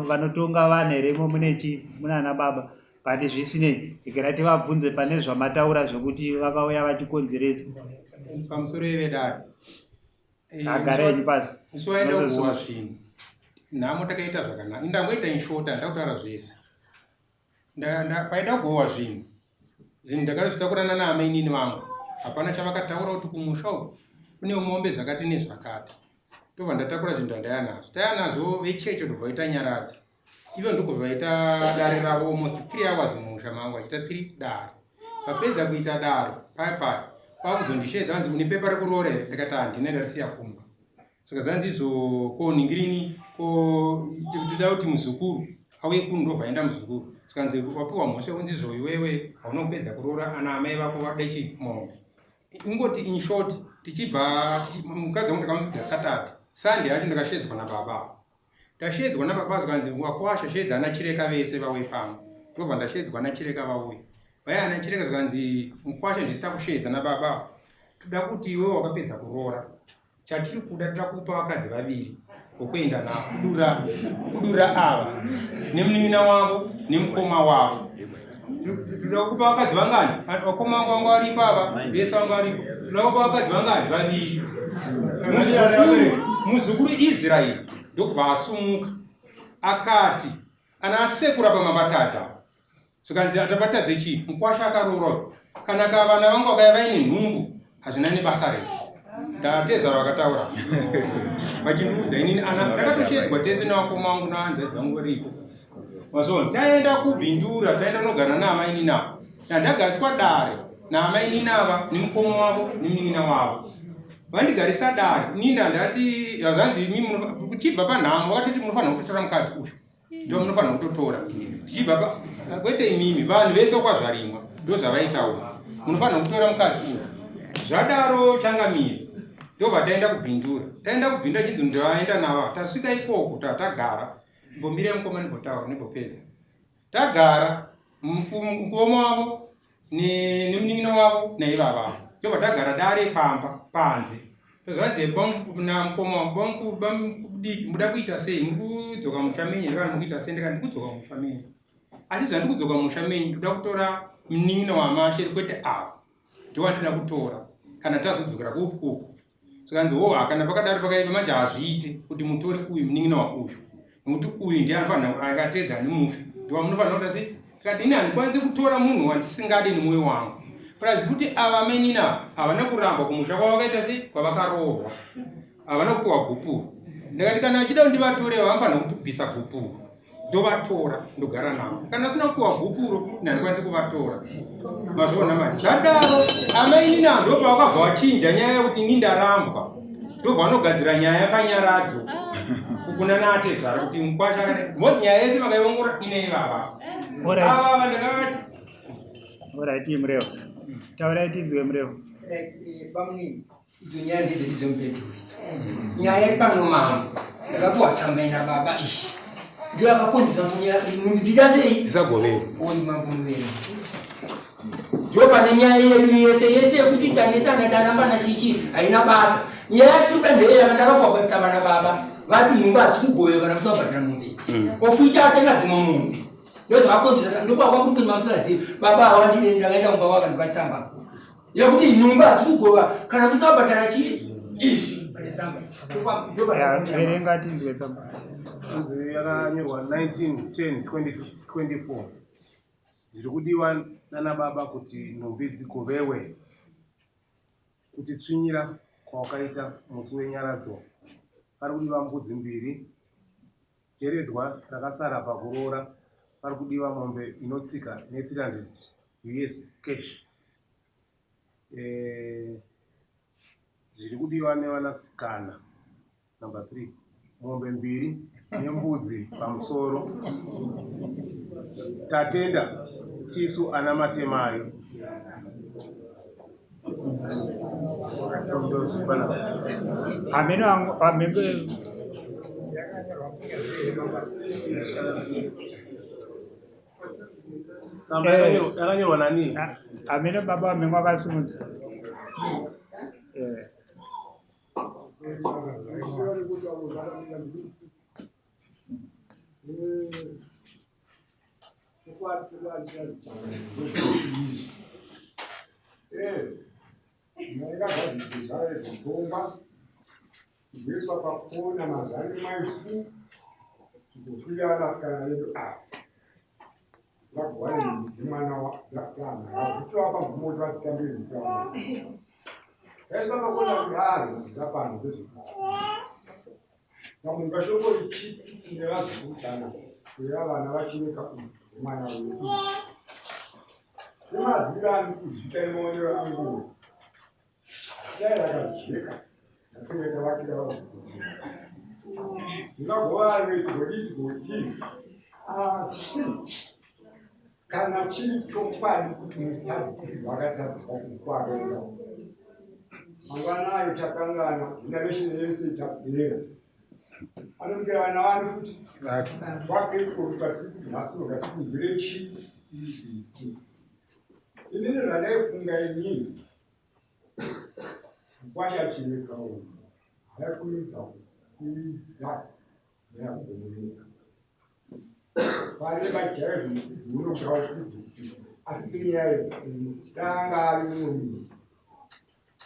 vanotonga vanhu here imo mune chi muna ana baba, but zvisinei regerai tivabvunze pane zvamataura zvekuti vakauya vachikonzeresa. Pamusoro yevedare. Agara henyu pasi. Musi waenda kugowa zvinhu nhamo takaita zvakanaka. Indangoita in short, handakutaura zvese. Paida kugowa zvinhu, zvinhu ndakazvitakurana naamainini vangu. Hapana chavakataura kuti kumusha uku kune mombe zvakati nezvakati. Ndobva ndatakura zvinhu zvandaiya nazvo, taiya nazvo vecheche, ndobva vaita nyaradzo ivo, ndokubva vaita dare ravo almost 3 hours mumusha mangu vachiita three dare. Vapedza kuita dare paya paya kwakuzondisheedza, vanzi, "Une pepa rekuroora here?" Ndikati, "Handina, ndarisiya kumba." Saka zvanzi izvo ko ningirini ko tinoda kuti muzukuru auye kuno. Ndobva aenda muzukuru, zvikanzi wapiwa mhosva unzi izvo iwewe hauna kupedza kuroora, ana amai vako vade chimombe. Ingoti in short, tichibva mukadzi wangu ndakamupidza Saturday, Sunday yacho ndakashedzwa nababa. Ndashedzwa nababa zvikanzi, "Wakwasha, shedza ana Chireka vese vauye pano." Ndobva ndashedzwa ana Chireka vauye vaya. Ana Chireka zvikanzi, "Mukwasha, ndisita kushedza nababa, toda kuti iwewe wakapedza kuroora, chatiri kuda toda kupa vakadzi vaviri vokuenda navo kudura ava nemunin'ina wavo nemukoma wavo. Toda kupa vakadzi vangani? Vakoma vangu vanga varipo ava vese vanga varipo. Toda kupa vakadzi vangani? Vaviri." Muzukuru Israeri ndokubva asumuka akati, "Ana asekura pamavatadza." Zvikanzi, "Atabatadze chii? Mukwasha akaroora uyu. Kana ka vana vangu vakaya vaine nhumbu hazvina nebasa rese." Ndatezvara vakataura vachindiudza inini. Ana ndakatoshedzwa tese nevakoma vangu nahanzvadzi vangu varipo. Mazona taenda kuBhindura, taenda nogara naamainini ava. Ndandagariswa dare naamainini ava nemukoma wavo nemunin'ina wavo. Vandigarisa dare inini ndandati zvanzi kuchibva panhamo vakatoti munofanira kutotora mukadzi uyu, ndo munofanira kutotora. Tichibva kwete imimi, vanhu vese kwazvarimwa ndo zvavaitaura, munofanira kutora mukadzi uyu. Zvadaro changamire, ndobva taenda kuBhindura. Taenda kuBhindura chinzi ndovaenda navo. Tasvika ikoko tatagara, mbombire mukoma ndimbotaura ndimbopedza. Tagara mukoma wavo nemunin'ina wavo naivavavo, ndobva tagara dare pamba panze. Zvanzi namukoma wangu, "Bamudiki, muda kuita sei? Muri kudzoka musha menyu here kana muri kuita sei?" Ndikati, "Ndikudzoka musha menyu, asi zvandikudzoka musha menyu ndoda kutora munin'ina wamashere kwete ava, ndowandinoda kutora kana tazodzokera kupi uku." Zvikanzi, "O kana pakadaro pakaipa manje, hazviite kuti mutore uyu munin'ina wauyu nekuti uyu ndiye anofanira akateedza nemufi, ndowamunofanira kuita sei." Tikati, "Ini handikwanisi kutora munhu wandisingadi nemwoyo wangu. Plus kuti ava mainini ava havana kurambwa kumusha kwavakaita sei, kwavakaroorwa, havana kupiwa gupuro." Ndikati, "Kana achida kuti ndivatore, vanofanira kutibvisa gupuro, ndovatora ndogara navo. Kana vasina kupiwa gupuro, ini handikwanisi kuvatora." Mazviona manje? Zvadaro amainini ava ndobva vakabva vachinja nyaya yekuti ini ndarambwa, ndobva vanogadzira nyaya panyaradzo kuna naatezvara kuti mukwasha akadai mozi. Nyaya yese makaiongorora ine ivava ava vandakavati. Alright, Murevo, taurai tinzwe, Murevo. Bamunini, idzo nyaya ndedzedu dzemubhedhuru idzo. Nyaya iri pano, mambo, ndakapiwa tsamba ina baba iyi, ndiyo akakondesa kuti dziita sei. Dzisagovei. Oi mambo muveni, ndio pane nyaya yedu yese yese yekuti tanetsana tarambana chichi haina basa. Nyaya yatiri ndeye yaka ndakapiwa tsamba nababa vati nhumba hadzisi kugovewa kana musina kubhadhara mombe idzi, ofuicha atenga dzimwe mombe. Ndozvakakonzesa ndokuva kwangu kuti mamusinazivi baba hawandide. Ndakaenda kumba kwakandipa tsamba yekuti nhumba hadzisi kugova kana musina kubhadhara chii izvi. Pane tsamba. Verenga tinzwe tsamba. Inzwi yakanyorwa 19 10 2024. Zviri kudiwa nana baba kuti nhumbi dzigovewe, kutitsvinyira. kwawakaita musi wenyaradzo pari kudiwa mbudzi mbiri jeredzwa rakasara pakuroora pari kudiwa mombe inotsika ne300 us cash eh, zviri kudiwa nevanasikana number 3 mombe mbiri nembudzi pamusoro tatenda tisu ana matemai Ameno ameno Tsamba yakanyorwa nani? Ameno baba ameno akasimudza. Eh. Kuiswa pakona mazani maifu kukwira vanasikana vedu ava vagwane dzimwana dzana kutovapa mvumo kuti vatitambire mutambo taiswa pakona kudaro zvapano zvezvikara pamunga shoko richiti tine vazukuru kana kuya vana vachireka mwana wedu semaziviro ani kuzvita nemaonero angu Dai rakajeka ngatinge tavakira vakudzingagova tigodii tigodii asi kana chiri chokwadi kuti mutadzi wakatadzwa kukwarira mangwana ayo takangana generation yese itapera anomukira vana vani futi vakeikokuti nhasi ungatikumbire chii inini zvandaifunga inini Mukwasha chireka uyu haikurumidza kukwidza neyakugomonesa. Pareba chaizvo mukudzi unogawa kudzi asi tiri nyaya tanga ari mumwe munhu.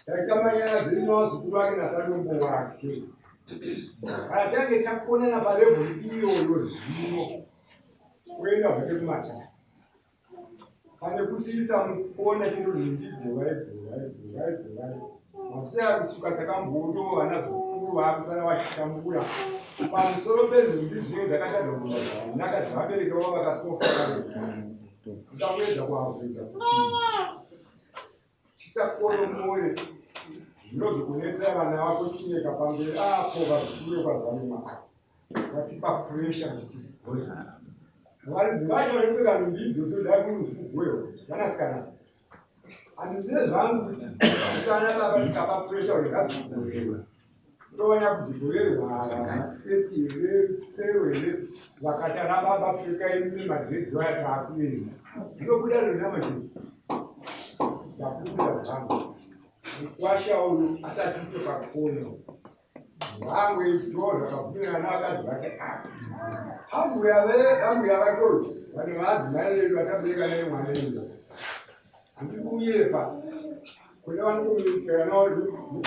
Taita manyaya dzedu nevazukuru vake nasadombo wake. Kana tange takonana palevheri iyoyo zvino kuenda zvake kumatare. Pane kutiisa mukona chinonzi ndigovai govai govai govai masiya kutsuka takambondo vana zukuru vakusara vachitambura pamusoro penhumbi zvinenge dzakatadza kuva zvakanaka dzevabereki vavo vakasofa tikakuedza kuavoida kuti tisakoromore zvinozokunetsera vana vako chineka pamberi apo vazukuru vekwaZanuma vatipa pressure kuti varidzi vacho vanopfeka nhumbi idzodzo dzakunozikugoyo vanasikana handizive zvangu kuti sana baba tikapa pressure kuti ngadzigovewe toona kudzigoverwa masiketi here tsero here vakati ana baba pfekai mune madhirezi vaya taakuenda zvinobuda rona manje ndakubuda zvangu mukwasha uyu asati ife pakona Vamwe ndo zvakabvumirana navakadzi vake ava. Ambuya ambuya vake uyu vane vadzimai vedu vatabereka naye mwana uyu. Handiri kunyepa kune vanokomunikira navo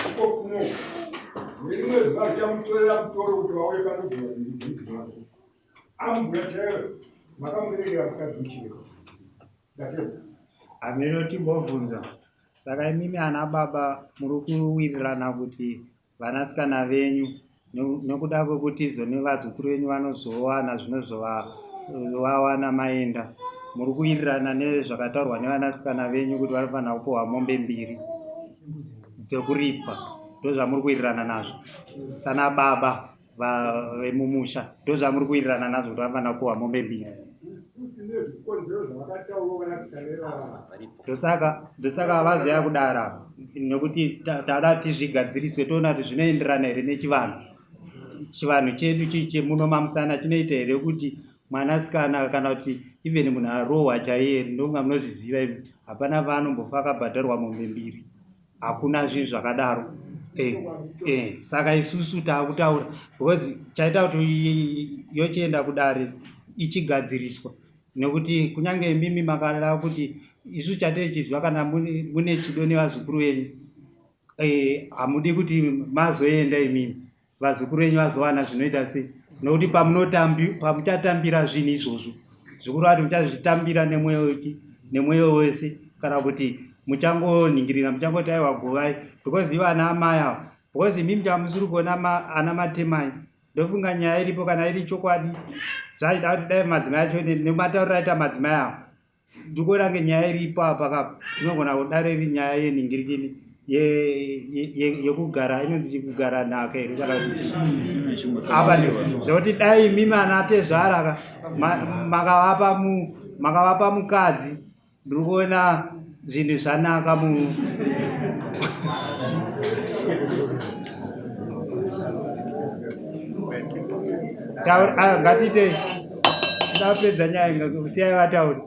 iko kuno. Nerimwe zuva zvichamutorera mutoro kuti vauye panogura ndidzi wako. Ambuya chaiyo makamuberekera mukadzi muchireko. Ndatenda. Hameno timbobvunza Saka imimi ana baba muri kuwirirana kuti vanasikana venyu nekuda kwekuti izoni vazukuru venyu vanozowana zvinozovawana maenda muri kuwirirana nezvakataurwa nevanasikana venyu kuti vanofanira kupiwa mombe mbiri dzekuripwa ndozvamuri kuwirirana nazvo sana baba vemumusha ndozvamuri kuwirirana nazvo kuti vanofanira kupiwa mombe mbiri ndosaka ndosaka vazoya kudara nekuti tada tizvigadziriswe toona kuti zvinoenderana here nechivanhu chivanhu chedu chemuno mamusana chinoita here kuti mwanasikana kana kuti even munhu arohwa chaiye ndonga munozviziva imi hapana paanombofa akabhadharwa mombe mbiri hakuna zvinhu zvakadaro eh, eh, saka isusu taakutaura because chaita kuti yochienda kudare ichigadziriswa nekuti kunyange imimi makada kuti isu chatochiziva kana mune chido nevazukuru venyu eh, hamudi kuti mazoenda imimi vazukuru venyu vazowana zvinoita sei nokuti pamuchatambira zvinhu izvozvo zvikuru vati muchazvitambira nemwoyo wese kana kuti Muchangoningirira, muchangoti aiwa govai because ivo ana amai ava, because imi muchamusiri kuona ana matemai. Ndofunga nyaya iripo kana iri chokwadi zvaida kuti dai madzimai acho nematauriro aita madzimai ava ndikuona kunge nyaya iripo apa kapa inogona kudaro iri nyaya yenhingirikini yekugara inonzi kugara nhaka here kana kuti apa zvekuti dai imimi ana tezvara ka makavapa makavapa mukadzi ndiri kuona zvinhu zvanaka mu ngatiite ndapedza nyaya siyai vatauri.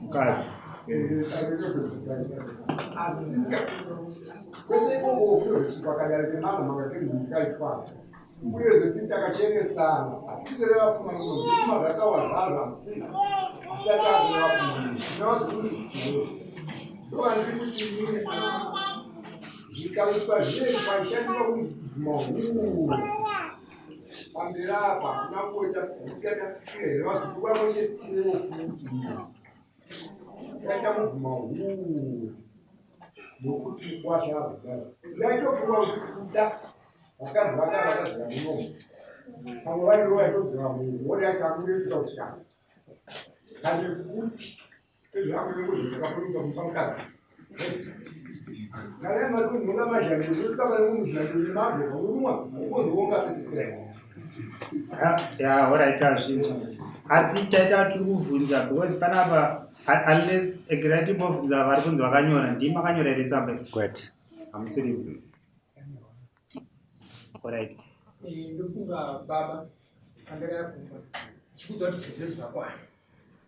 Mukadzi. Kwese ikoko kwakadare pemamwe makaitwa uyezve tiri takachenesana hatizoreva pfuma muno zvishoma zvakawa zvazvo asi tisati akureva pfuma muno tinavazukuru ndovandiri kuti inini zvikaitwa zvine paishandiswa kubvuma huru pamberi apa hakuna kuita tisingatasikira here vazukuru vamwe chetirewo futi taita mubvuma huru nokuti kwasha azogara ndaitofunga kuti kuda Vakadzi vakara vakadzira munomu. Pamwe varivo vaitodzira munhu wodai kakureruka kusvika. Kane kuti ezvakunyongozvakaburuka mumba mukadzi. Kana makunhonga mazhanje unosvika pane muzhanje nemabwe vaurumwa ukonhonga pese. Ya, alright, azvinzwa. Asi chaita tiri kuvhunza because panapa unless egira timbovhunza vari kunzi vakanyora ndimi makanyora here tsamba iyi? Kwete. Hamusiri. Alright. Eh, ndofunga baba pandakaya kumba chikuudza kuti zvinhu zvedu zvakwana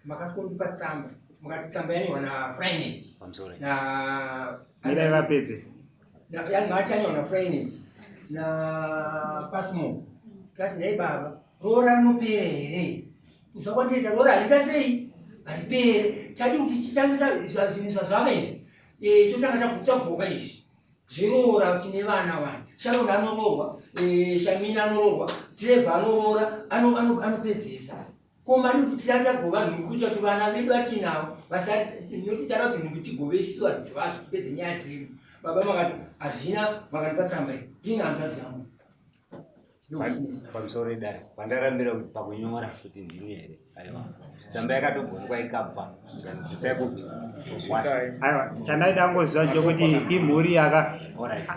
makasvikondipa tsamba mukati tsamba yanyorwa nafriday Pamusoro. na Mirai vapedze. Yani mati yanyorwa nafriday napasmo tikati nhai baba roora rinopera here usakwandiita roora harita sei haripere chadi kuti chichange zvinhu zvazvava izvi Eh, totanga tagoka izvi Zviroora tine vana wani. Sharon anoroorwa, eh, Shamina anoroorwa, Trevor anoroora, ano ano anopedzesa. Ko mari kuti tiyanda gova nhumbi kuita kuti vana vedu vatinavo vasati noti tara kuti nhumbi tigove isu varidzi vazvo tipedze nyaya dzedu. Baba makati hazvina makandipa tsamba iyi. Ndine hanzvadzi yangu. Pamusoro idare pandarambira kuti pakunyora kuti ndini here aiwa tsamba yakatobonekwa ikabva zvitsai kupi aiwa chandaida kungoziva chekuti imhuri yaka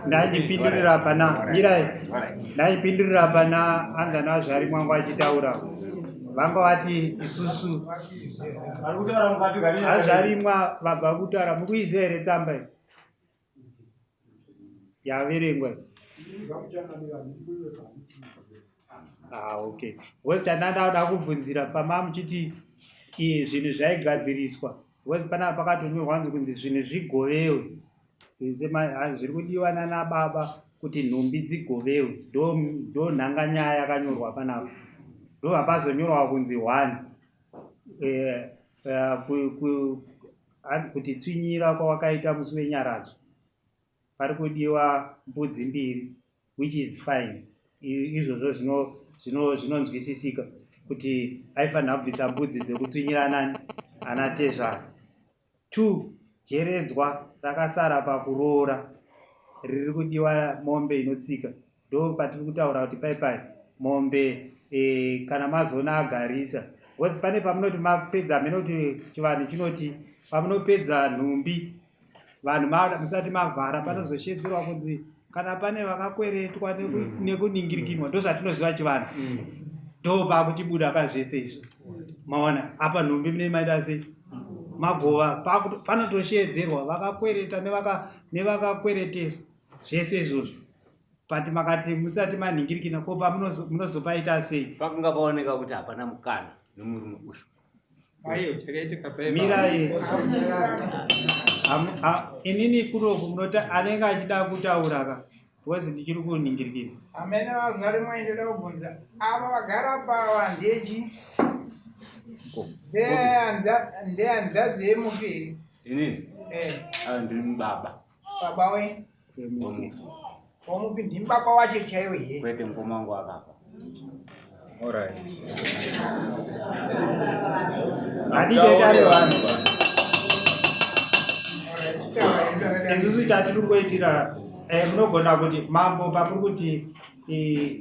ndaindipindurira pana mirai ndaipindurira pana anzana zvari mwangu achitaura vanga vati isusu azvarimwa vabva kutaura mukuiziva here tsamba iyi yaverengwa ah, okay because chandanda kuda kubvunzira pama muchiti zvinhu zvaigadziriswa because panapa pakatonyorwa hanzi kunzi zvinhu zvigovewe zvese zviri kudiwa nana baba kuti nhumbi dzigovewe ndo nhanga nyaya yakanyorwa panapa ndo hapazonyorwa kunzi one eh, eh, Kuti tsvinyira kwawakaita musi wenyaradzo pari kudiwa mbudzi mbiri which is fine izvozvo zvinonzwisisika zvino, zvino kuti aifanira kubvisa mbudzi dzekutsvinyira anani ana tezvara two jeredzwa rakasara pakuroora riri kudiwa mombe inotsika ndo patiri kutaura kuti pai pai mombe e, kana mazoona agarisa because pane pamunoti mapedza hameno kuti chivanhu chinoti pamunopedza nhumbi vanhu musati mavhara panozoshedzerwa kunzi kana pane vakakweretwa mm. nekuningirikinwa ndozvatinoziva chivanhu mm. ndo pakuchibuda pazvese izvi maona apa nhumbi mune maita sei magova panotosheedzerwa vakakwereta nevakakwereteswa zvese izvozvo but makati musati manhingirikina ko pamunozopaita sei pakunga paoneka kuti hapana mukana nemurume uyu mirai inini kunoku munoti anenge achida kutaura ka because ndichiri kunhingirikina amene vazvari mwaendoda kubvunza ava vagara pava ndechi ndehanzvadzi yemufi here inini eh. ndiri mubaba baba wenyu wemufi. Wamupi ndimi baba wacho chaiwo here? Kwete, mukoma wangu akafa. Hatidedare vanhu. Isusu chatiri kuitira eh, munogona kuti mambo pamuri kuti eh,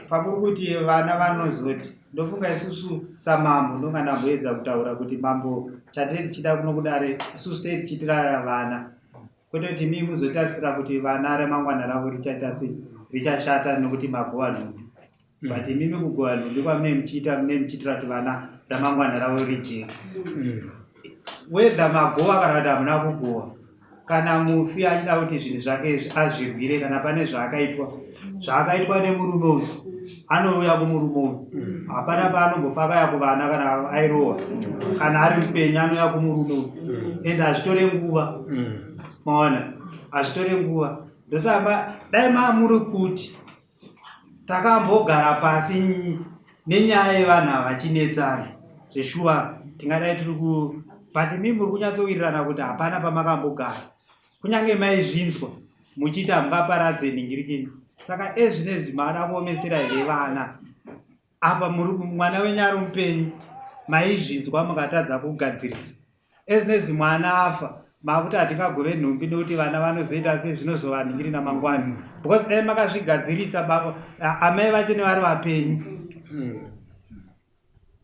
pamuri kuti vana vanozoti ndofunga isusu samambo ndonga ndamboedza kutaura kuti mambo chatiri tichida kuno kudare isusu tei tichiitira vana kwete kuti mii muzotarisira kuti vana ramangwana ravo richaita sei richashata nekuti magova nhumbi mm. but imimi kugova nhumbi kwamune muchiita mune muchiitira kuti vana ramangwana ravo rijeke mm. whether magova kana kuti hamuna kugowa kana mufi achida kuti zvinhu zvake azvirwire kana pane zvaakaitwa zvaakaitwa nemurume uyu anouya kumurume uyu mm. hapana paanombofa akaya kuvana kana airohwa kana ari mupenyu anouya kumurume uyu mm. and hazvitore nguva mm. maona hazvitore nguva ndosaka dai mamuri kuti takambogara pasi nenyaya yevanhu ava vachinetsana zveshuwa tingadai tiri ku but mi muri kunyatsowirirana kuti hapana pamakambogara kunyange maizvinzwa muchiita hamungaparadze nhingirikini saka ezvinezvi maada kuomesera here vana apa mwana wenyu ari mupenyu maizvinzwa mukatadza kugadzirisa ezvinezvi mwana afa makuti hatingagove nhumbi nekuti vana vanozoita sei zvinozovanhingirina mangwani because dai makazvigadzirisa baba amai vacho nevari vapenyu hmm.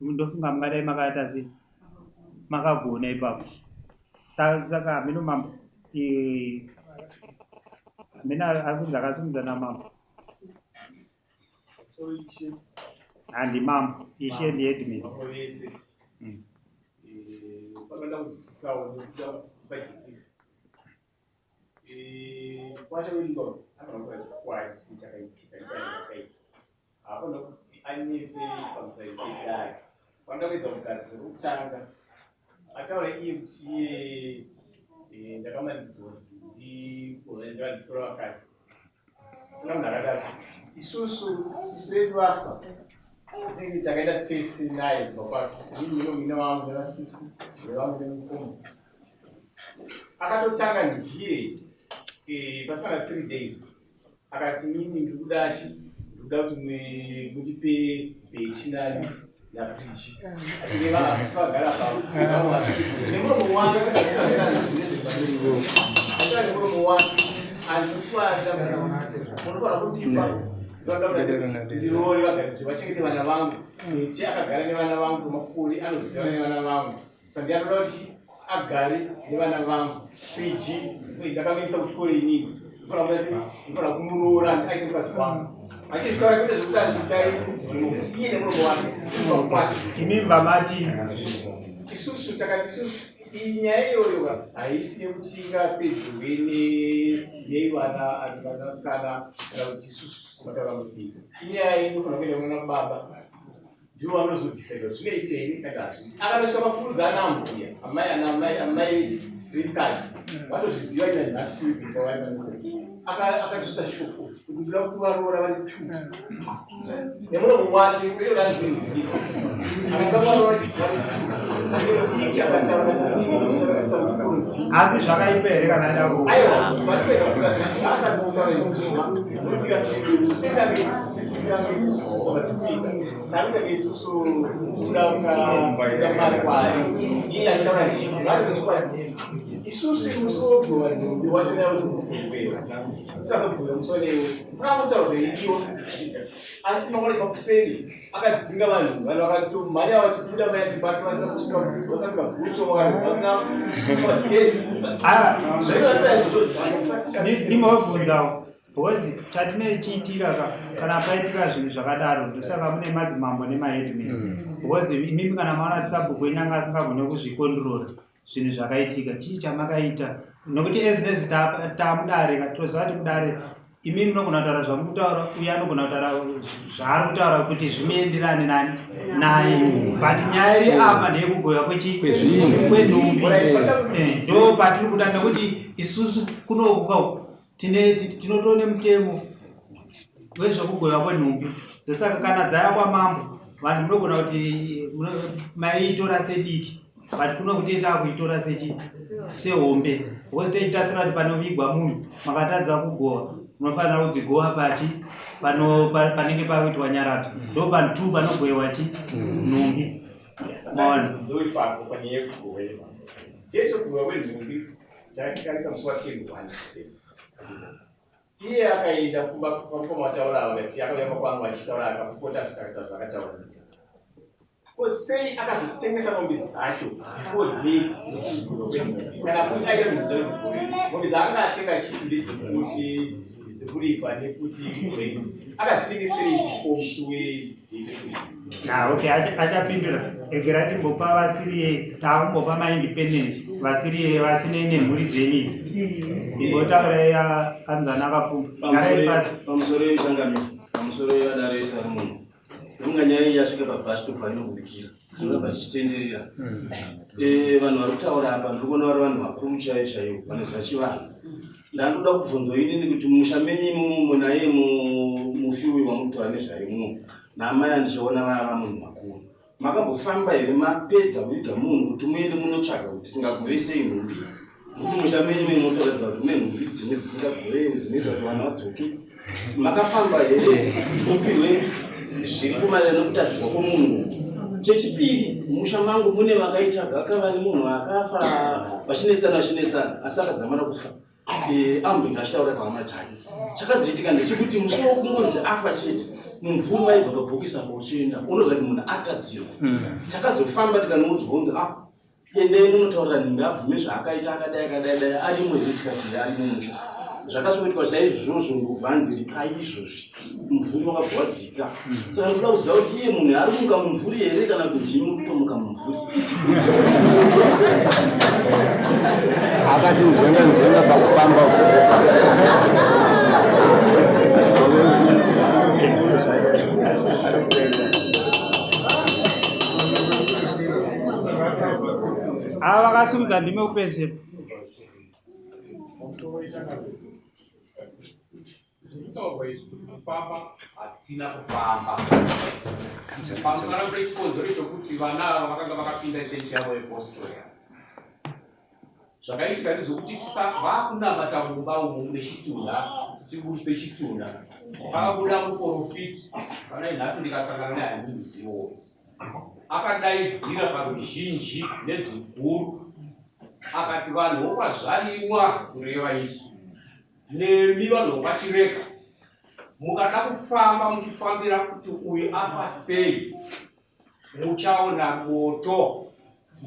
Ndofunga mungadai makaita sei makagona ipapo. Saka hameno mambo hameno ari kunzi akasimudza namambo. Handi mambo, ishe ndi headman. Mm. Panoda kunzwisisawo nekuda pajekisa. Kwacho wedu anoona chokwadi chinhu chakaitika chakaitika. Haafana kuti anyepe pamusoro pedare. Vanoda kuedza kugadzirisa kwekutanga ataure iye kuti iye eh, ndakamanikidzwa kuti nditora vakadzi. Sina munhu akadaro. Isusu sisi vedu vafa tinenge takaenda tese naye kubva kwake. Inini ndino wangu nevasisi nevangu nemukoma. Akatotanga ndiye eh, pasina 3 days akati mimi ndiri kuda chi ndiri kuda kuti mundipe bhechi nani naprichi vagara nemuromo wake nemuromo wake andikuada munofanira kundipa ndirore vagari vachengete vana vangu bhechi akagara nevana vangu kwemakore anozivana nevana vangu Saka ndinoda kuti agare nevana vangu PG ndakamuisa kuchikoro inini ndinofanira kumuroora aite mukadzi wangu achizvitaura kwete zvekuti anditai iye nemuromo wake kwake imi vamati isusu takati isusu iyi nyaya iyoyo haisi yekuti ingapedzwe nevana vanasikana kana kuti isusu mataura mupinda inyaya inofanira kuenda kuna baba ndivo vanozodhisaida zvinoitei kana hazvii akatosvika mapfuruza ana ambuya amai ana amai amai vemukadzi vatozviziva ina nhasi kuipa vari akatosvika shoko kuti ndoda kuti varoora vari two nemuromo wake uye vanzii akada kuvaroora vari two asi zvakaipa here kana aida ku aiwa isusu musi wogova nhumbi wacho nausasabhuya musi wanewe unakotaura zvaidiwa asi mangwana pakuseni akadzinga vanhu vanhu vakatomhanya vachibuda mayadi pake vasina kusvika vasina kusvika bhutsu vasina ndimobvunzawo Because chatinochiitira ka kana paitika zvinhu zvakadaro ndosaka mune madzimambo nemaheadman mm. because imimi kana maona kuti sabhuku wenyu anga asingagone kuzvikondrora zvinhu zvakaitika chii chamakaita nokuti ezvinezvi tamudare ka toziva kuti mudare imi munogona kutaura zvamukutaura uye anogona kutaura zvaari kutaura kuti zvinoenderane nani naye but nyaya iri apa ndeyekugoya kwenhumbi eh, ndo patiri kuda nekuti isusu kunokuka uku tine tinotoo nemutemo wezvekugova kwenhumbi ndosaka kana dzaya kwamambo vanhu munogona kuti maiitora sediki but kuno kuti takuitora sechi sehombe because tichitasira kuti panovigwa munhu makatadza kugova Munofanira kudzigova pati pano panenge pakuitwa nyaradzo. Ndo panhu tu panogoyewa chi nhumbi. Maona. Ndoipapo panyaya yekugowewa. Jesu kugowewa kwenhumbi takatarisa musi wa 21 December. Iye akaenda kumba kwamukoma wataura vakati akauya kumba kwangu achitaura akapopota zvakataura zvakataura. Ko sei akazotengesa mombe dzacho before day kana kuti aida mombe dzacho dzigore mombe dzaakanga atenga chiti ndedzekuti dzekuripa nekuti akadzitengeserei before musi wedate Ah, okay, achapindura. Regera timbopa vasiri takumbopa maindependent vasiri vasine nemhuri dzenyu idzi. Imbotaura ya anzana akapfuma. Garai pasi. Pamusoro yechangamiro, pamusoro yevadare vese vari muno. Ndofunga nyaya iyi yasvika pabus stop painobudikira. Zvinoramba zvichitenderera. Eh, vanhu vari kutaura apa ndiri kuona vari vanhu vakuru chaivo chaivo vanoziva chivanhu. Ndandoda kubvunzwa inini kuti mumusha menyu imomo naye mufi uyu wamuri kutaura nezvaye muno naamai andichaona vava munhu makuru. Makambofamba here mapedza kuviga munhu kuti muende munotsvaga kuti tingagove sei nhumbi? Nokuti musha menyu menyu munotoratidza kuti mune nhumbi dzimwe dzisingagovewi dzinoita kuti vana vadzoke. Makafamba here mupihwe zviripo maererano nekutadzirwa kwomunhu? Chechipiri, musha mangu mune vakaita gakava nemunhu akafa vachinetsana vachinetsana asi akadzamara kufa. Eh, ambenge achitaura pahama dzake. Chakazoitika ndechekuti musi wokungonzi afa chete, mumvuri waibva pabhokisi apo uchienda, unoziva kuti munhu atadzirwa. Takazofamba tikanoudzwa kunzi ah, endai munotaurira nhingi abvume zvaakaita akadai akadai dai arimo here tikati arimo musha. Zvakazoitwa saizvozvo ndobva anzi ripai izvozvi mumvuri wakabva wadzika. Saka ndinoda kuziva kuti iye munhu ari kumuka mumvuri here kana kuti ndimi muri kutomuka mumvuri. Akati nzvenga nzvenga pakufamba uko. Ava vakasimudza ndime kupedzisira. Zvekutaurwa izvi kuti kufamba hatina kufamba pamusana pechikonzero chokuti vana ava vakanga vakapinda chechi yavo yepostori. Zvakaitika ndezvekuti vakunamata mumba umu mune chitunha kuti tiburuse chitunha. Pakabuda muporofiti pana nhasi ndikasangana naye handindizivowo. Akadaidzira paruzhinji nezwi guru akati vanhu vokwazvariwa kureva isu nemi vanhu vokwachireka mukada kufamba muchifambira kuti uyu afa sei muchaona moto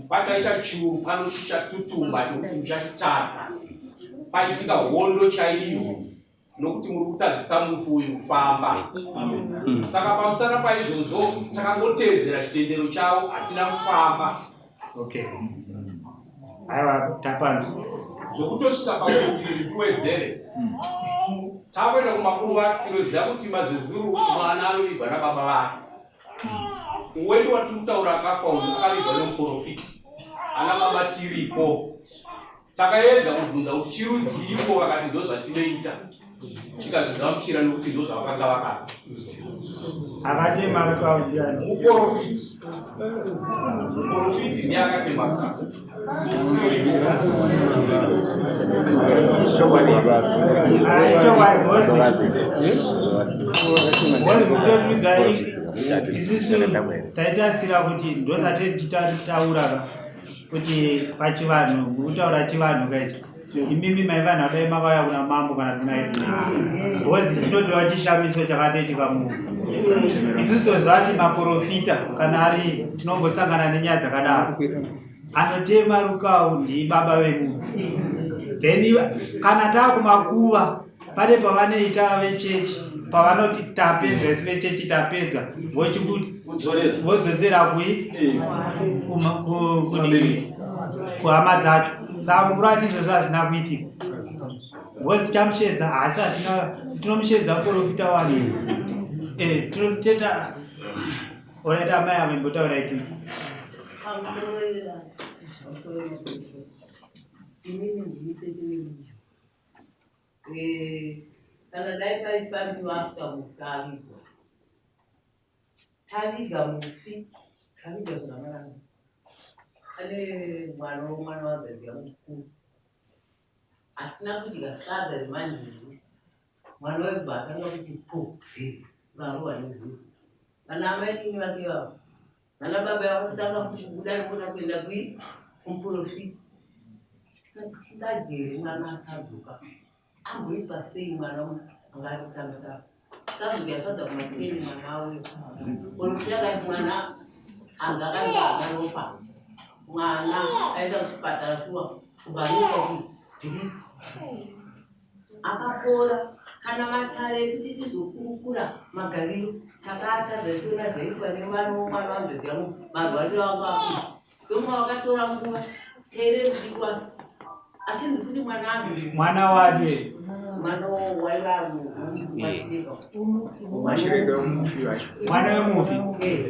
pachaita churu pano chichatutumba chekuti muchachitadza paitika hondo chaiyo nokuti muri kutadzisa mufi uyu kufamba. Saka pamusana paizvozvo takangoteedzera chitendero chavo hatina kufamba. Okay. Aiwa tapanzwa. Zvokutosvika pakuti tiwedzere. Takuenda kumakuva tinoziva kuti mazezuru mwana anovigwa nababa vake. Wedu watiri kutaura akafa uyu akavigwa nemuporofiti. Ana baba tiripo. Takaedza kubvunza kuti chirudziiko vakati ndozvatinoita tikazvigamuchira nokuti ndozvavakanga vakapa. Akatema rukawo ndiani? Muporofiti. Muporofiti ndiye akatema rukawo. Chokwadi bosi. Bosi kutotudza isusu taitarisira kuti ndosati tichitaura ka. Kuti pachivanhu kutaura chivanhu kaiti imimi maivanhu adai makauya kuna mambo kana kuna because chinotova chishamiso chakatoitika munhu. Isusu toziva kuti maporofita kana ari tinombosangana nenyaya dzakadaro anotema rukawu ndibaba vemunhu. Then kana taakumakuva pane pavanoita vechechi pavanoti tapedza isu vechechi tapedza vodzosera kui kuhama dzacho. Saka mukuru ati izvozvo hazvina kuitika because tichamushedza asi hatina tinomushedza muprofita wacho. Tinoteta oraita amai avo imbotaura ititi. Kana dai paifambiwa after mufi avigwa, taviga mufi, taviga zvakanaka. Ane mwana womwana wazadzi yangu mukuru asina kudya sadza remanheru. Mwana webva atanga kuti po zii varohwa nezii. Vana amai nini vake ivavo. Vana baba vakutanga futi kubuda nekuda kuenda kui kumuprofita. Tikati tingadye here mwana asadzoka. Amboitwa sei mwana uyu anga ari kutanga tanga. Takazodya sadza kumateni mwana auya. Profita akati mwana anza akaita ropa. Mwana aenda kuchipatara shuwa kubva anoita kuti drip. Akapora kana matare ekuti tizokurukura magariro takaatadza tiona zvaitwa nevana vomwana wanzvadzi yangu marwariro angu akura ndokunga vakatora nguva teererudikwa asi ndikuti mwana angu mwana wake mwana waiva mwana wemufi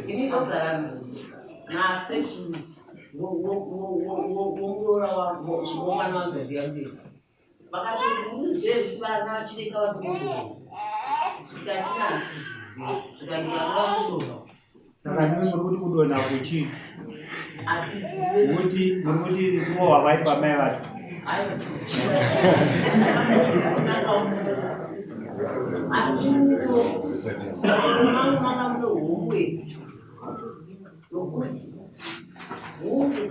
ini ndogara nasekuru womuroora womwana wanzvadzi yangu vakati muruzive vana vachireka vari zvikati zvikati vana vakudonha. Saka ndimi muri kuti kudonha kuchii? Hatizive. Kuti muri kuti kurohwa kwaipa mai vasi. Asi mangu manga mune homwe yokuti huku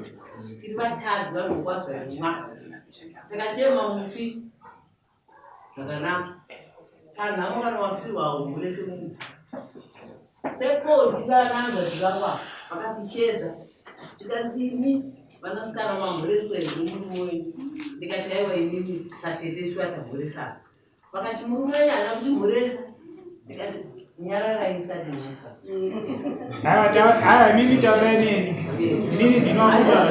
tiri vatadzi vanokwazarimwa takachema mufi zvakanaka panhamo kana wafirwa homwe semunhu sekondi vananzvadzi vangu vakatishedza tikati imi vanasikana mamhoreswa here murume wenyu ndikati aiwa inini tatete shuwa tamhoresana vakati murume wenyu haana kutimhoresa ndikati nyararai musati mhosa Aiwa, mimi taurai neni. Inini ndinoakutaura.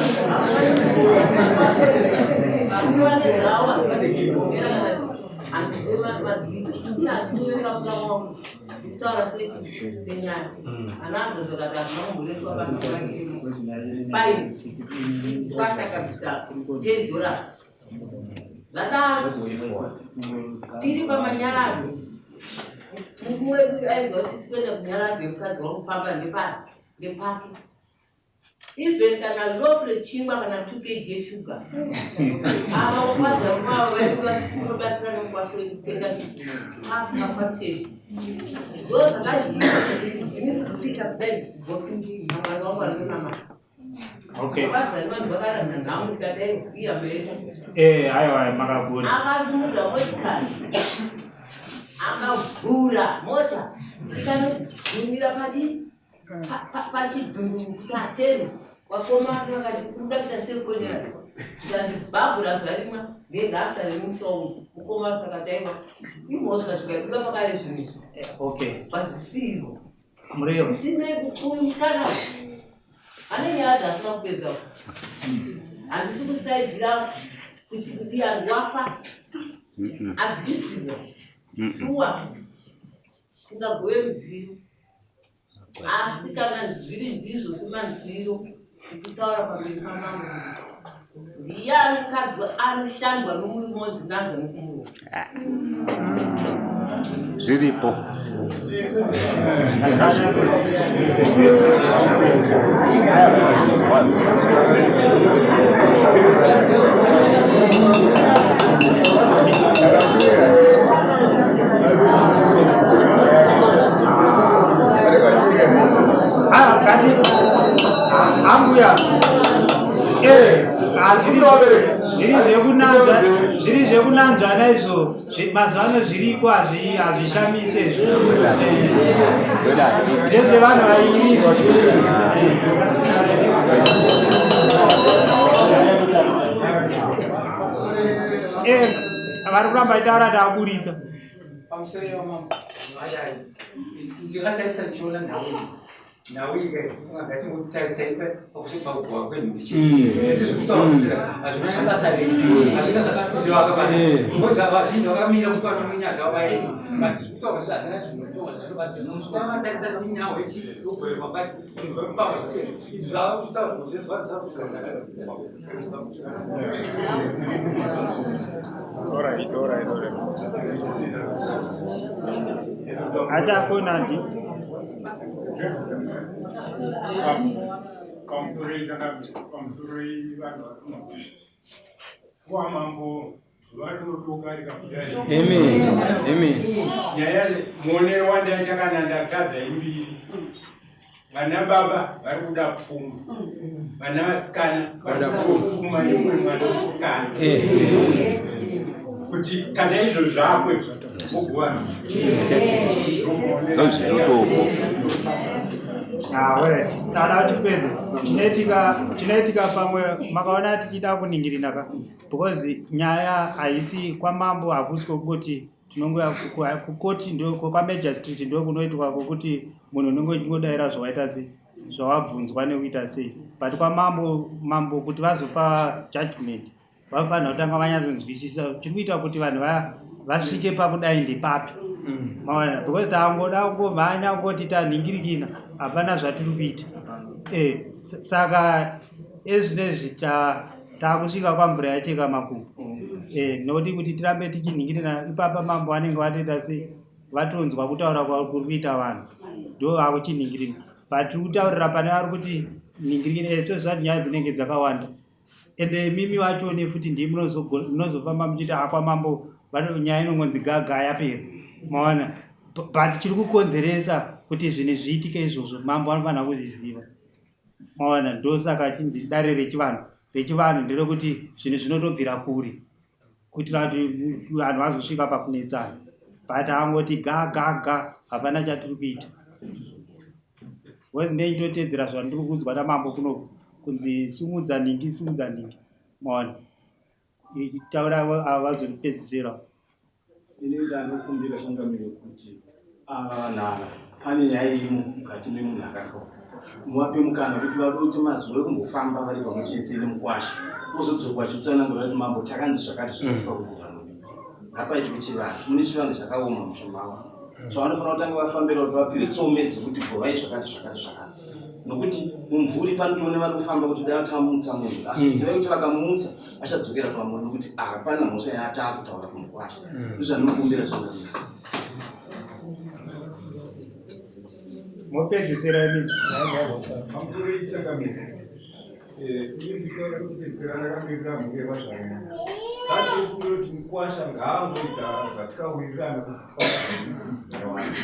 Tiri pamanyaradzo mukuru wedu aiziva kuti tikuenda kunyaradzo yemukadzi wangu pamba ndepake even kana loaf rechingwa kana 2 kg yeshuga ava vakwaza mavo vaikunobatsira nemukwasha wedu kutenga chikafu ndo zvakazviini kupika kudai mwana wangu anonamata. Okay. Vakazari vanhu vakaranda nhamu ndikadai iya mheta. Eh, aiwa makagona. Akasimudza motikari akavhura mota ikanogumira pachi pachidhunduru kuti atene vakoma vakati kuda kuita sekonera tikandibhabhura zvarimwa ndegasa remusha umu mukoma saka taiwa imhosva zvikaibuda pakare zvinhu izvi. Okay. Pazvisiro Murevo. Zvisinei kuti uyu musikana ane nyaya dzaasina kupedza. Handisi kusaidzira kuti kuti wafa abvisirwa shuwa tingagove mudziyo asi kana zviri ndizvo semanzwiro ndikutaura pamberi pamambo ndiyani mukadzi anoshandwa nomurume odzinanzwa nekumurume. Zviripo. Ah, ngati ambuya eh hazviri zviri zvekunanzva zviri zvekunanzvana izvo mazuva ano zviriko hazvishamise izvo. Ndezvevanhu vairi izvo. Vari kuramba vachitaura taburitsa. Pamusoro yamambo vadai ndikatarisa ndichiona nhau iyi nhau iyi ngatingotarisai pakusvika kwenhumbi chete ese zvekutaura hazvina basa rese hazvina zvakatiwaka because vazhinji vakamira kuti vatonge nyaya dzavo vaende but zvekutaura zvi hazvina zvinotonga zvinobatsira vamatarisa nenyau yechiugwero pakati zvinhu zvekufamba izvi zvava kutaura zvazvazvazvigazaa. Alright, alright, alright. Atakona ndi. Pamusoro pamusoro vanhu vari kwamambo. Zuva rinodoka rikabuda. Amen. Amen. Nyaya muonero wandaita kana ndatadza imbiri. Vana baba vari kuda pfuma. Vana vasikana vari kuda pfuma yemumwe mwana musikana. Kuti kana izvo zvakwe mogovana. Ndozvinotopo. Ah, alright. Tada tipedze. Chinoitika chinoitika pamwe makaona tichida kuningirina ka because nyaya haisi kwamambo hakusi kwokuti tinongouya kukoti ndo kwamajor street ndo kunoitwa kwokuti munhu unenge uchingodaira zvawaita sei zvawabvunzwa nekuita sei but kwamambo mambo kuti vazopa judgment vanofanira kutanga vanyatsonzwisisa chiri kuita kuti vanhu vasvike pakudai ndepapi mm. maona because tangoda kungomhanya kungoti tanhingirikina hapana zvatiri kuita eh, saka ezvinezvi takusvika kwamvura yacheka makumbo mm. eh, nokuti kuti tirambe tichinhingirina ipapa mambo vanenge vatoita sei vatonzwa kutaura kuri kuita vanhu ndo vakuchinhingirina but tiri kutaurira pane vari kuti nhingirikina eh, toziva kuti nyaya dzinenge dzakawanda ende imimi vacho nefuti ndii munozofamba muchiiti akwa mambo nyaya inongonzi gaga yapera maona but chiri kukonzeresa kuti zvinhu zviitike izvozvo mambo anofanira kuzviziva maona ndosaka chinzi dare rechivanhu rechivanhu nderekuti zvinhu zvinotobvira kure kuitira kuti vanhu vazosvika pakunetsana but angoti ga ga ga hapana chatiri kuita because ndeichitotedzera zvandiri kuudzwa namambo kuno kunzi sumudza nhingi sumudza nhingi maona taura ava vazondipedzisira Ini ndanokumbira changamire kuti ava vanhu ava pane nyaya irimo mukati memunhu akafa muvape mukana kuti vaite mazuva ekumbofamba vari pamwe chete nemukwasha ozodzoka vachitsanangura kuti mambo takanzi zvakati zvakati pakugovana ngapaitwe chivanhu mune chivanhu chakaoma musha mavo so vanofanira kutanga vafambira kuti vapiwe tsombe dzekuti govai zvakati zvakati zvakati nokuti mumvuri panotoone vari kufamba kuti dai tamutsa munhu asi zivai kuti vakamutsa achadzokera kwamuri nokuti hapana mhosva yaataakutaura kumukwasha ndozvandinokumbira zvakanaka mopedzisira imi Pamusoro ichangamire. Ini ndisara kupedzisira ndakamirira mhuri yevazvarwa. Zvatirikumbira kuti mukwasha ngaangoita zvatikawirirana kuti mudzimai wake.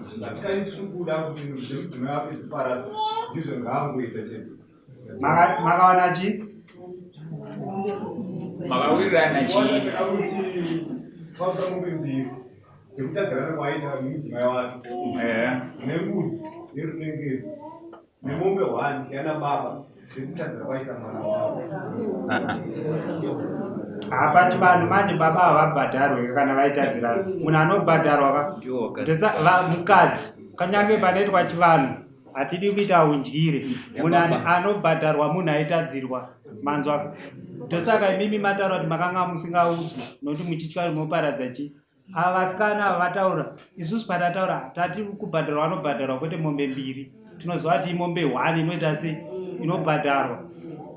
Zvatikati tiri kuda kuti zvemudzimai wake dziparadzwe ndizvo ngaangoita chete. Makawana chii? Makawirirana chii? Tikakuti mombe mbiri dzekutagarana kwaaita nemudzimai wake nembudzi nerunengedzo nemombe one yana baba dzekutadzira kwaita mwana wavo. Hapati vanhu manje baba havabhadharwe kana vaitadzirana munhu anobhadharwa ka mukadzi kanyange panoitwa chivanhu hatidi kuita undyire munhu anobhadharwa munhu aitadzirwa manzwa ndosaka imimi mataura kuti makanga musingaudzwi nokuti muchitya moparadza chii ava vasikana ava vataura isusu patataura tati kubhadharwa anobhadharwa kwete mombe mbiri tinoziva kuti imombe one inoita sei inobhadharwa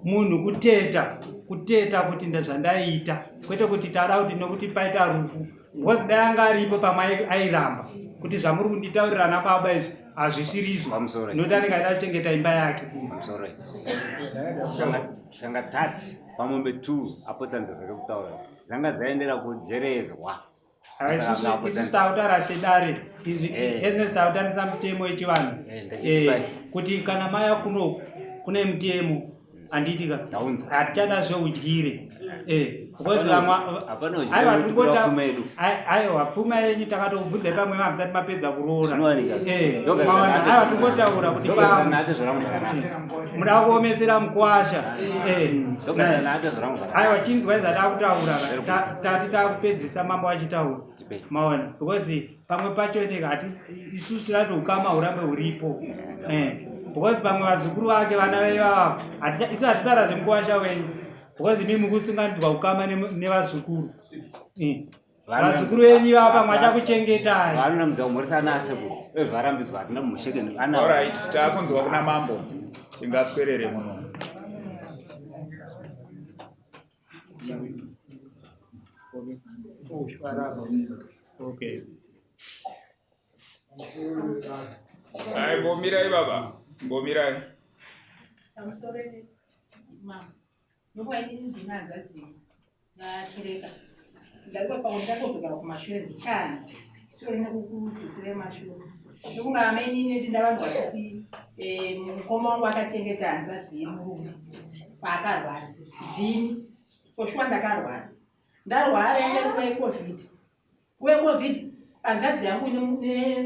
munhu kuteta kuteta kuti ndezvandaiita kwete kuti tada kuti nokuti paita rufu because dai anga aripo pamwe airamba kuti zvamuri kunditaurira nababa izvi hazvisirizvo nokuti anenge aida kuchengeta imba yake Tanga tati pamombe 2 apo tsanzo zvake kutaura dzanga dzaendera kujeredzwa isusu takutaura sedare izvi ezvinezi takutandisa mutemo yechivanhu kuti kana maya kuno kune mutemo handiti ka hatichada zveudyire eh, because vamwe aiwa tingota aiwa pfuma yenyu takatobvunza pamwe mamusati mapedza kuroora eh, maona aiwa tingotaura kuti muda kuomesera mukwasha eh, aiwa chinzwai zvatakutaura tati takupedzisa mambo achitaura maona because pamwe pacho inenge isusu tinati ukama hurambe huripo eh, because pamwe vazukuru vake vana veivavavo isu hatitaura zvemukuwasha wenyu because imi mukusunganidzwa ukama nevazukuru eh, vazukuru venyu ivava pamwe achakuchengetai vanorambidzwa kumhoresana asekuru ezvarambidzwa hatina mushekeni Alright, takunzwa kuna mambo tingaswerere muno Okay. Ai, mbomirai baba, mbomirai. Pamusoro mama, ndokuva inini ndine hanzvadzi vaChireka. Ndakuva pamwe ndichakodzokera kumashure mbichana. Sure nekukudzosera mashure. Ndokunga amainini vedu ndavanzwa kuti eh, mukoma wangu akachengeta hanzvadzi yemurume paakarwara. Ndini. Koshuwa ndakarwara. Ndarwara inge nguva yeCovid. Nguva yeCovid hanzvadzi yangu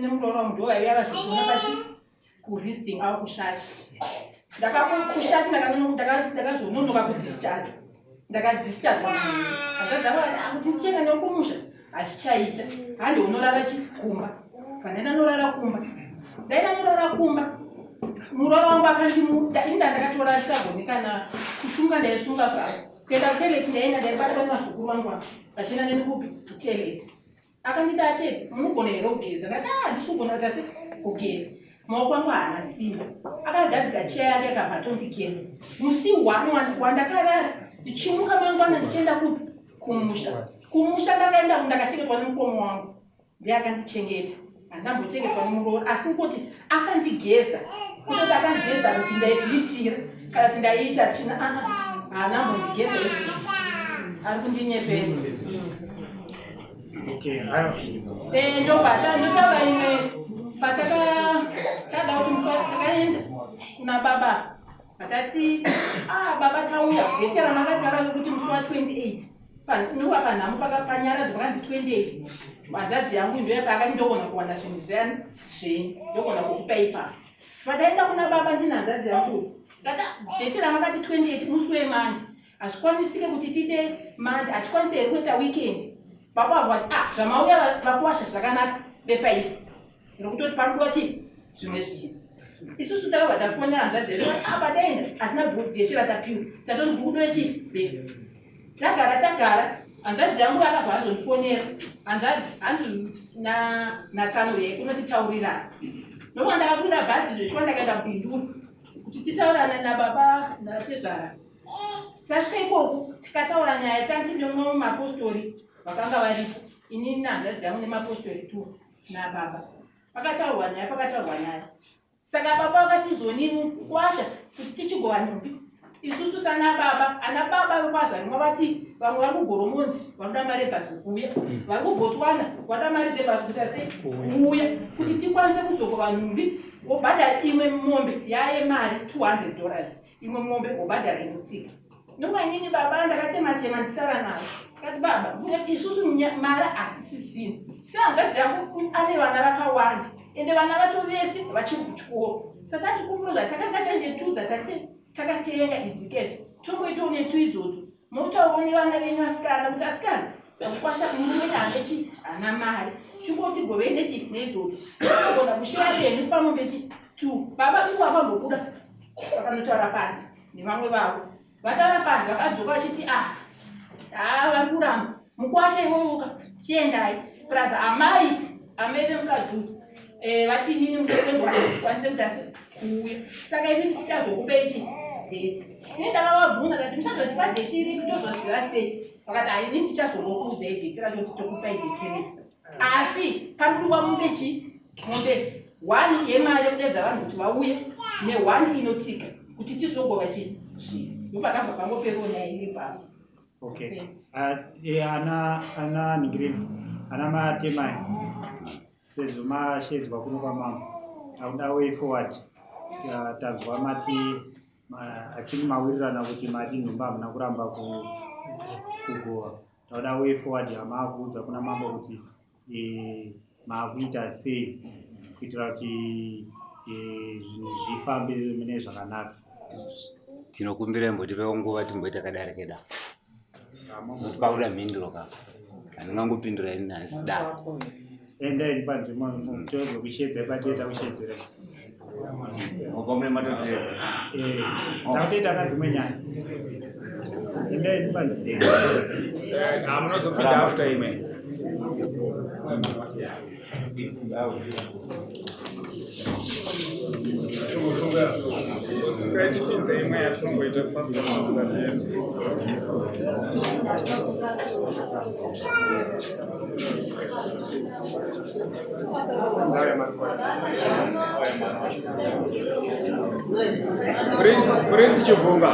nemuroora wangu ndo vaiuya vazviona pachi kuvisiting avo kushashi. Ndakakushashi ndakazononoka kudischarge. Ndakadischarge. Hanzvadzi yangu akati ah, kuti ndichienda nekumusha hazvichaita. Handi unorara chi kumba. Kana ndanorara kumba. Ndaenda norara kumba. Muroora wangu akandimuda ini ndandakatora ndisagoni kana kusunga ndaisunga zvavo. Kuenda kutoilet ndaenda ndaibatwa nemazukuru vangu ava vachienda neni kupi kutoilet. Akanditi atete munogona here kugeza? Ndati ah handisi kugona kuita se kugeza. Maoko angu haana simba. Akagadzika cheya yake akabva atondigeza. Musi one wandakarara ndichimuka mangwana ndichienda kupi kumusha. Kumusha ndakaenda ndakachengetwa nemukoma wangu. Ndiye akandichengeta handambochengetwa nemuroora asi kuti akandigeza kutoti akandigeza kuti ndaizviitira kana kuti ndaiita tsvina aa haana mbondigeza izvozvo ari kundinyepera eh, ndobata ndotaura imwe pataka tada kuti takaenda kuna baba patati ah baba tauya dhete ramakataura rekuti musi wa 28 Panova panhamo panyaradzo pakanzi 28 hanzvadzi yangu ndoya paakati ndogona kuwana zvinhu zviyani zvenyu ndogona kukupa ipapo padaenda kuna baba ndina hanzvadzi yangu ndikati dhete ramakati 28 musi wemande hazvikwanisike kuti tiite mande hatikwanise here kuita weekend baba vavo vati ah zvamauya vakuwasha zvakanaka bepa iri nokutoti parikudiwa chii zvimwe zvinhu isusu takabva tafonera hanzvadzi yedu apa ah, taenda hatina dheti ratapiwa tatonzi kukudiwe chii bepa tagara tagara hanzvadzi yangu akabva azondifonera hanzvadzi hanzi natsano yai kunotitaurirana nokuva ndakakwira bhazi zveshuwa ndakaenda bindura kuti titaurane nababa natezvara tasvika ikoko tikataura nyaya tanti nemumwe mumapostori vakanga varipo inini nahanzvadzi yangu nemapostori two nababa pakataurwa nyaya pakataurwa nyaya saka baba vakati zoni mukwasha kuti tichigova nhumbi isusu sana baba ana baba vekwazvarimwa vati vamwe vari kugoromonzi vanoda mari yebhazi kuuya hmm. vari kubotswana vanoda mari dzebhazi kuita sei kuuya kuti tikwanise kuzogova nhumbi wobhadhara imwe mombe yaye mari 200 dollars imwe mombe wobhadhara inotsika Ndokuva inini baba ndakachema chema ndisara navo. Kati baba, isusu mari hatisisina. Sehanzvadzi yangu ane vana vakawanda ende vana vacho vese vachiri kuchikoro. Saka tachikumbura zvatakanga taine tu dzatate takatenga idzi keti. Tomboitawo netu idzodzo. Motaurawo nevana venyu vasikana kuti asikana mukwasha murume haana chi haana mari. Chingoti govei nechi neidzodzo. Togona kusheya venyu pamombe chi tu. Baba ivo vakambobuda vakanotaura panze. nevamwe vavo vataura panze vakadzoka vachiti ah haa vari kuramba mukwasha iwowoka chiendai plus amai amai vemukadzi uyu eh, vati inini mutoendwakwanise kuti asi kuuya saka inini tichazokupa ichi dheti ini ndakavabvunza kati muchazotipa dheti iripi tozoziva sei vakati ha inini tichazongokuudzai dheti racho kuti tokupai dheti ripi asi pari kudiwa mombe chi mombe one yemari yekudaidza vanhu kuti vauye neone inotsika kuti tizogova chi zvinhu ndopakabva pangoperiwo nyaya iri ipapo okay ah, eh, ana ana ningireni ana matemai sezvo mashedzwa kuno kwamambo takuda way forward tanzwa mati achini mawirirana kuti mati nhumba hamuna kuramba kugova Tauda way forward yamaakuudza kuna mambo kuti e, maakuita sei kuitira kuti e, zvinhu zvifambe mune zvakanaka. Tinokumbira imbotipewo nguva timboita kadare keda. Nokuti pakuda mhinduro ka. Handingangopindura ini nhasi da. Endai panzvimbo tozokushedzai pateta kushedzera. Mune matoteedza. Eh, takutoita ka dzimwe nyaya. Endai panzvimbo. Ah, munozopinda after imwe. Sunga ichipinza imwe yatinongoita faster faster tiende. Prince Chivhunga.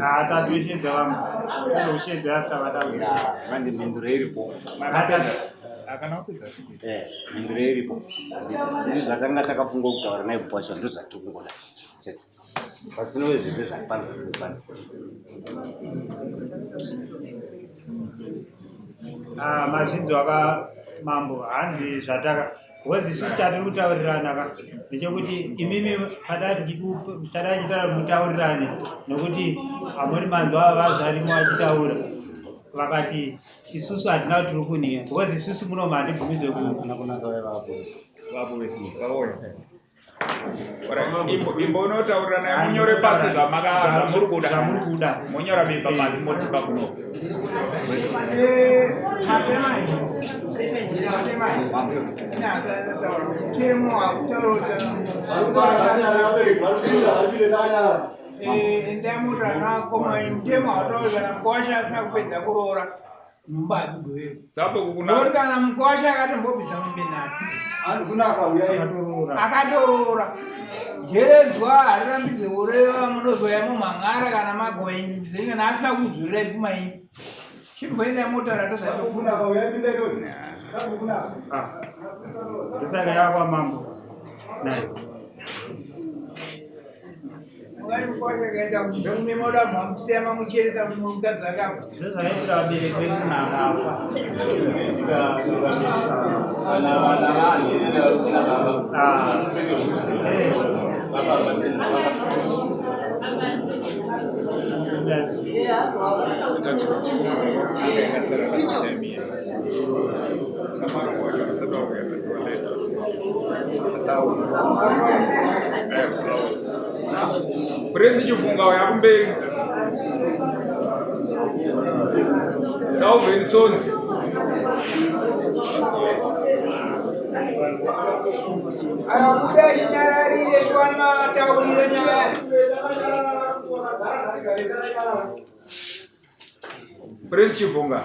Ah, tatoishedza vamwe tozokushedza after vataura manje mhinduro iripo eh, mhinduro iripo izvi zvatanga takafunga kutaura naye bwasha ndozvatiri kungoda chete pasina wezvese zvafanira kukwanisa ah, mazvinzwa ka mambo hanzi zvataka because isu chatiri kutaurirana ka ndechekuti imimi padachitaura mutaurirane nokuti hamuri manzwa vazvarimo vachitaura vakati isusu hatina kuti tiri kuniya because isusu muno handibvumidzwe imbonotaurira naye munyore pasi zvamuri kuda monyora bepa pasi motipa kuno Mutemo wataura kana mkwasha asina kupedza kuroora nhumba hadzigoverwi sabhuku kuna kana mkwasha akatombobvisa mombe nhatu akatoroora jeredzwa harirambidze kureva munozoya mumhan'ara kana magova inyu kana asina kudzurira ipfuma inyu chimboendai motaura tozaisaka yakwa mambo nice Zvazvaiita vabereki vedu nakafa. Prince Chifunga uya kumberi. Salvin Sons. Akabuda chinyararire kwani mataurire nyaya. Prince Chifunga.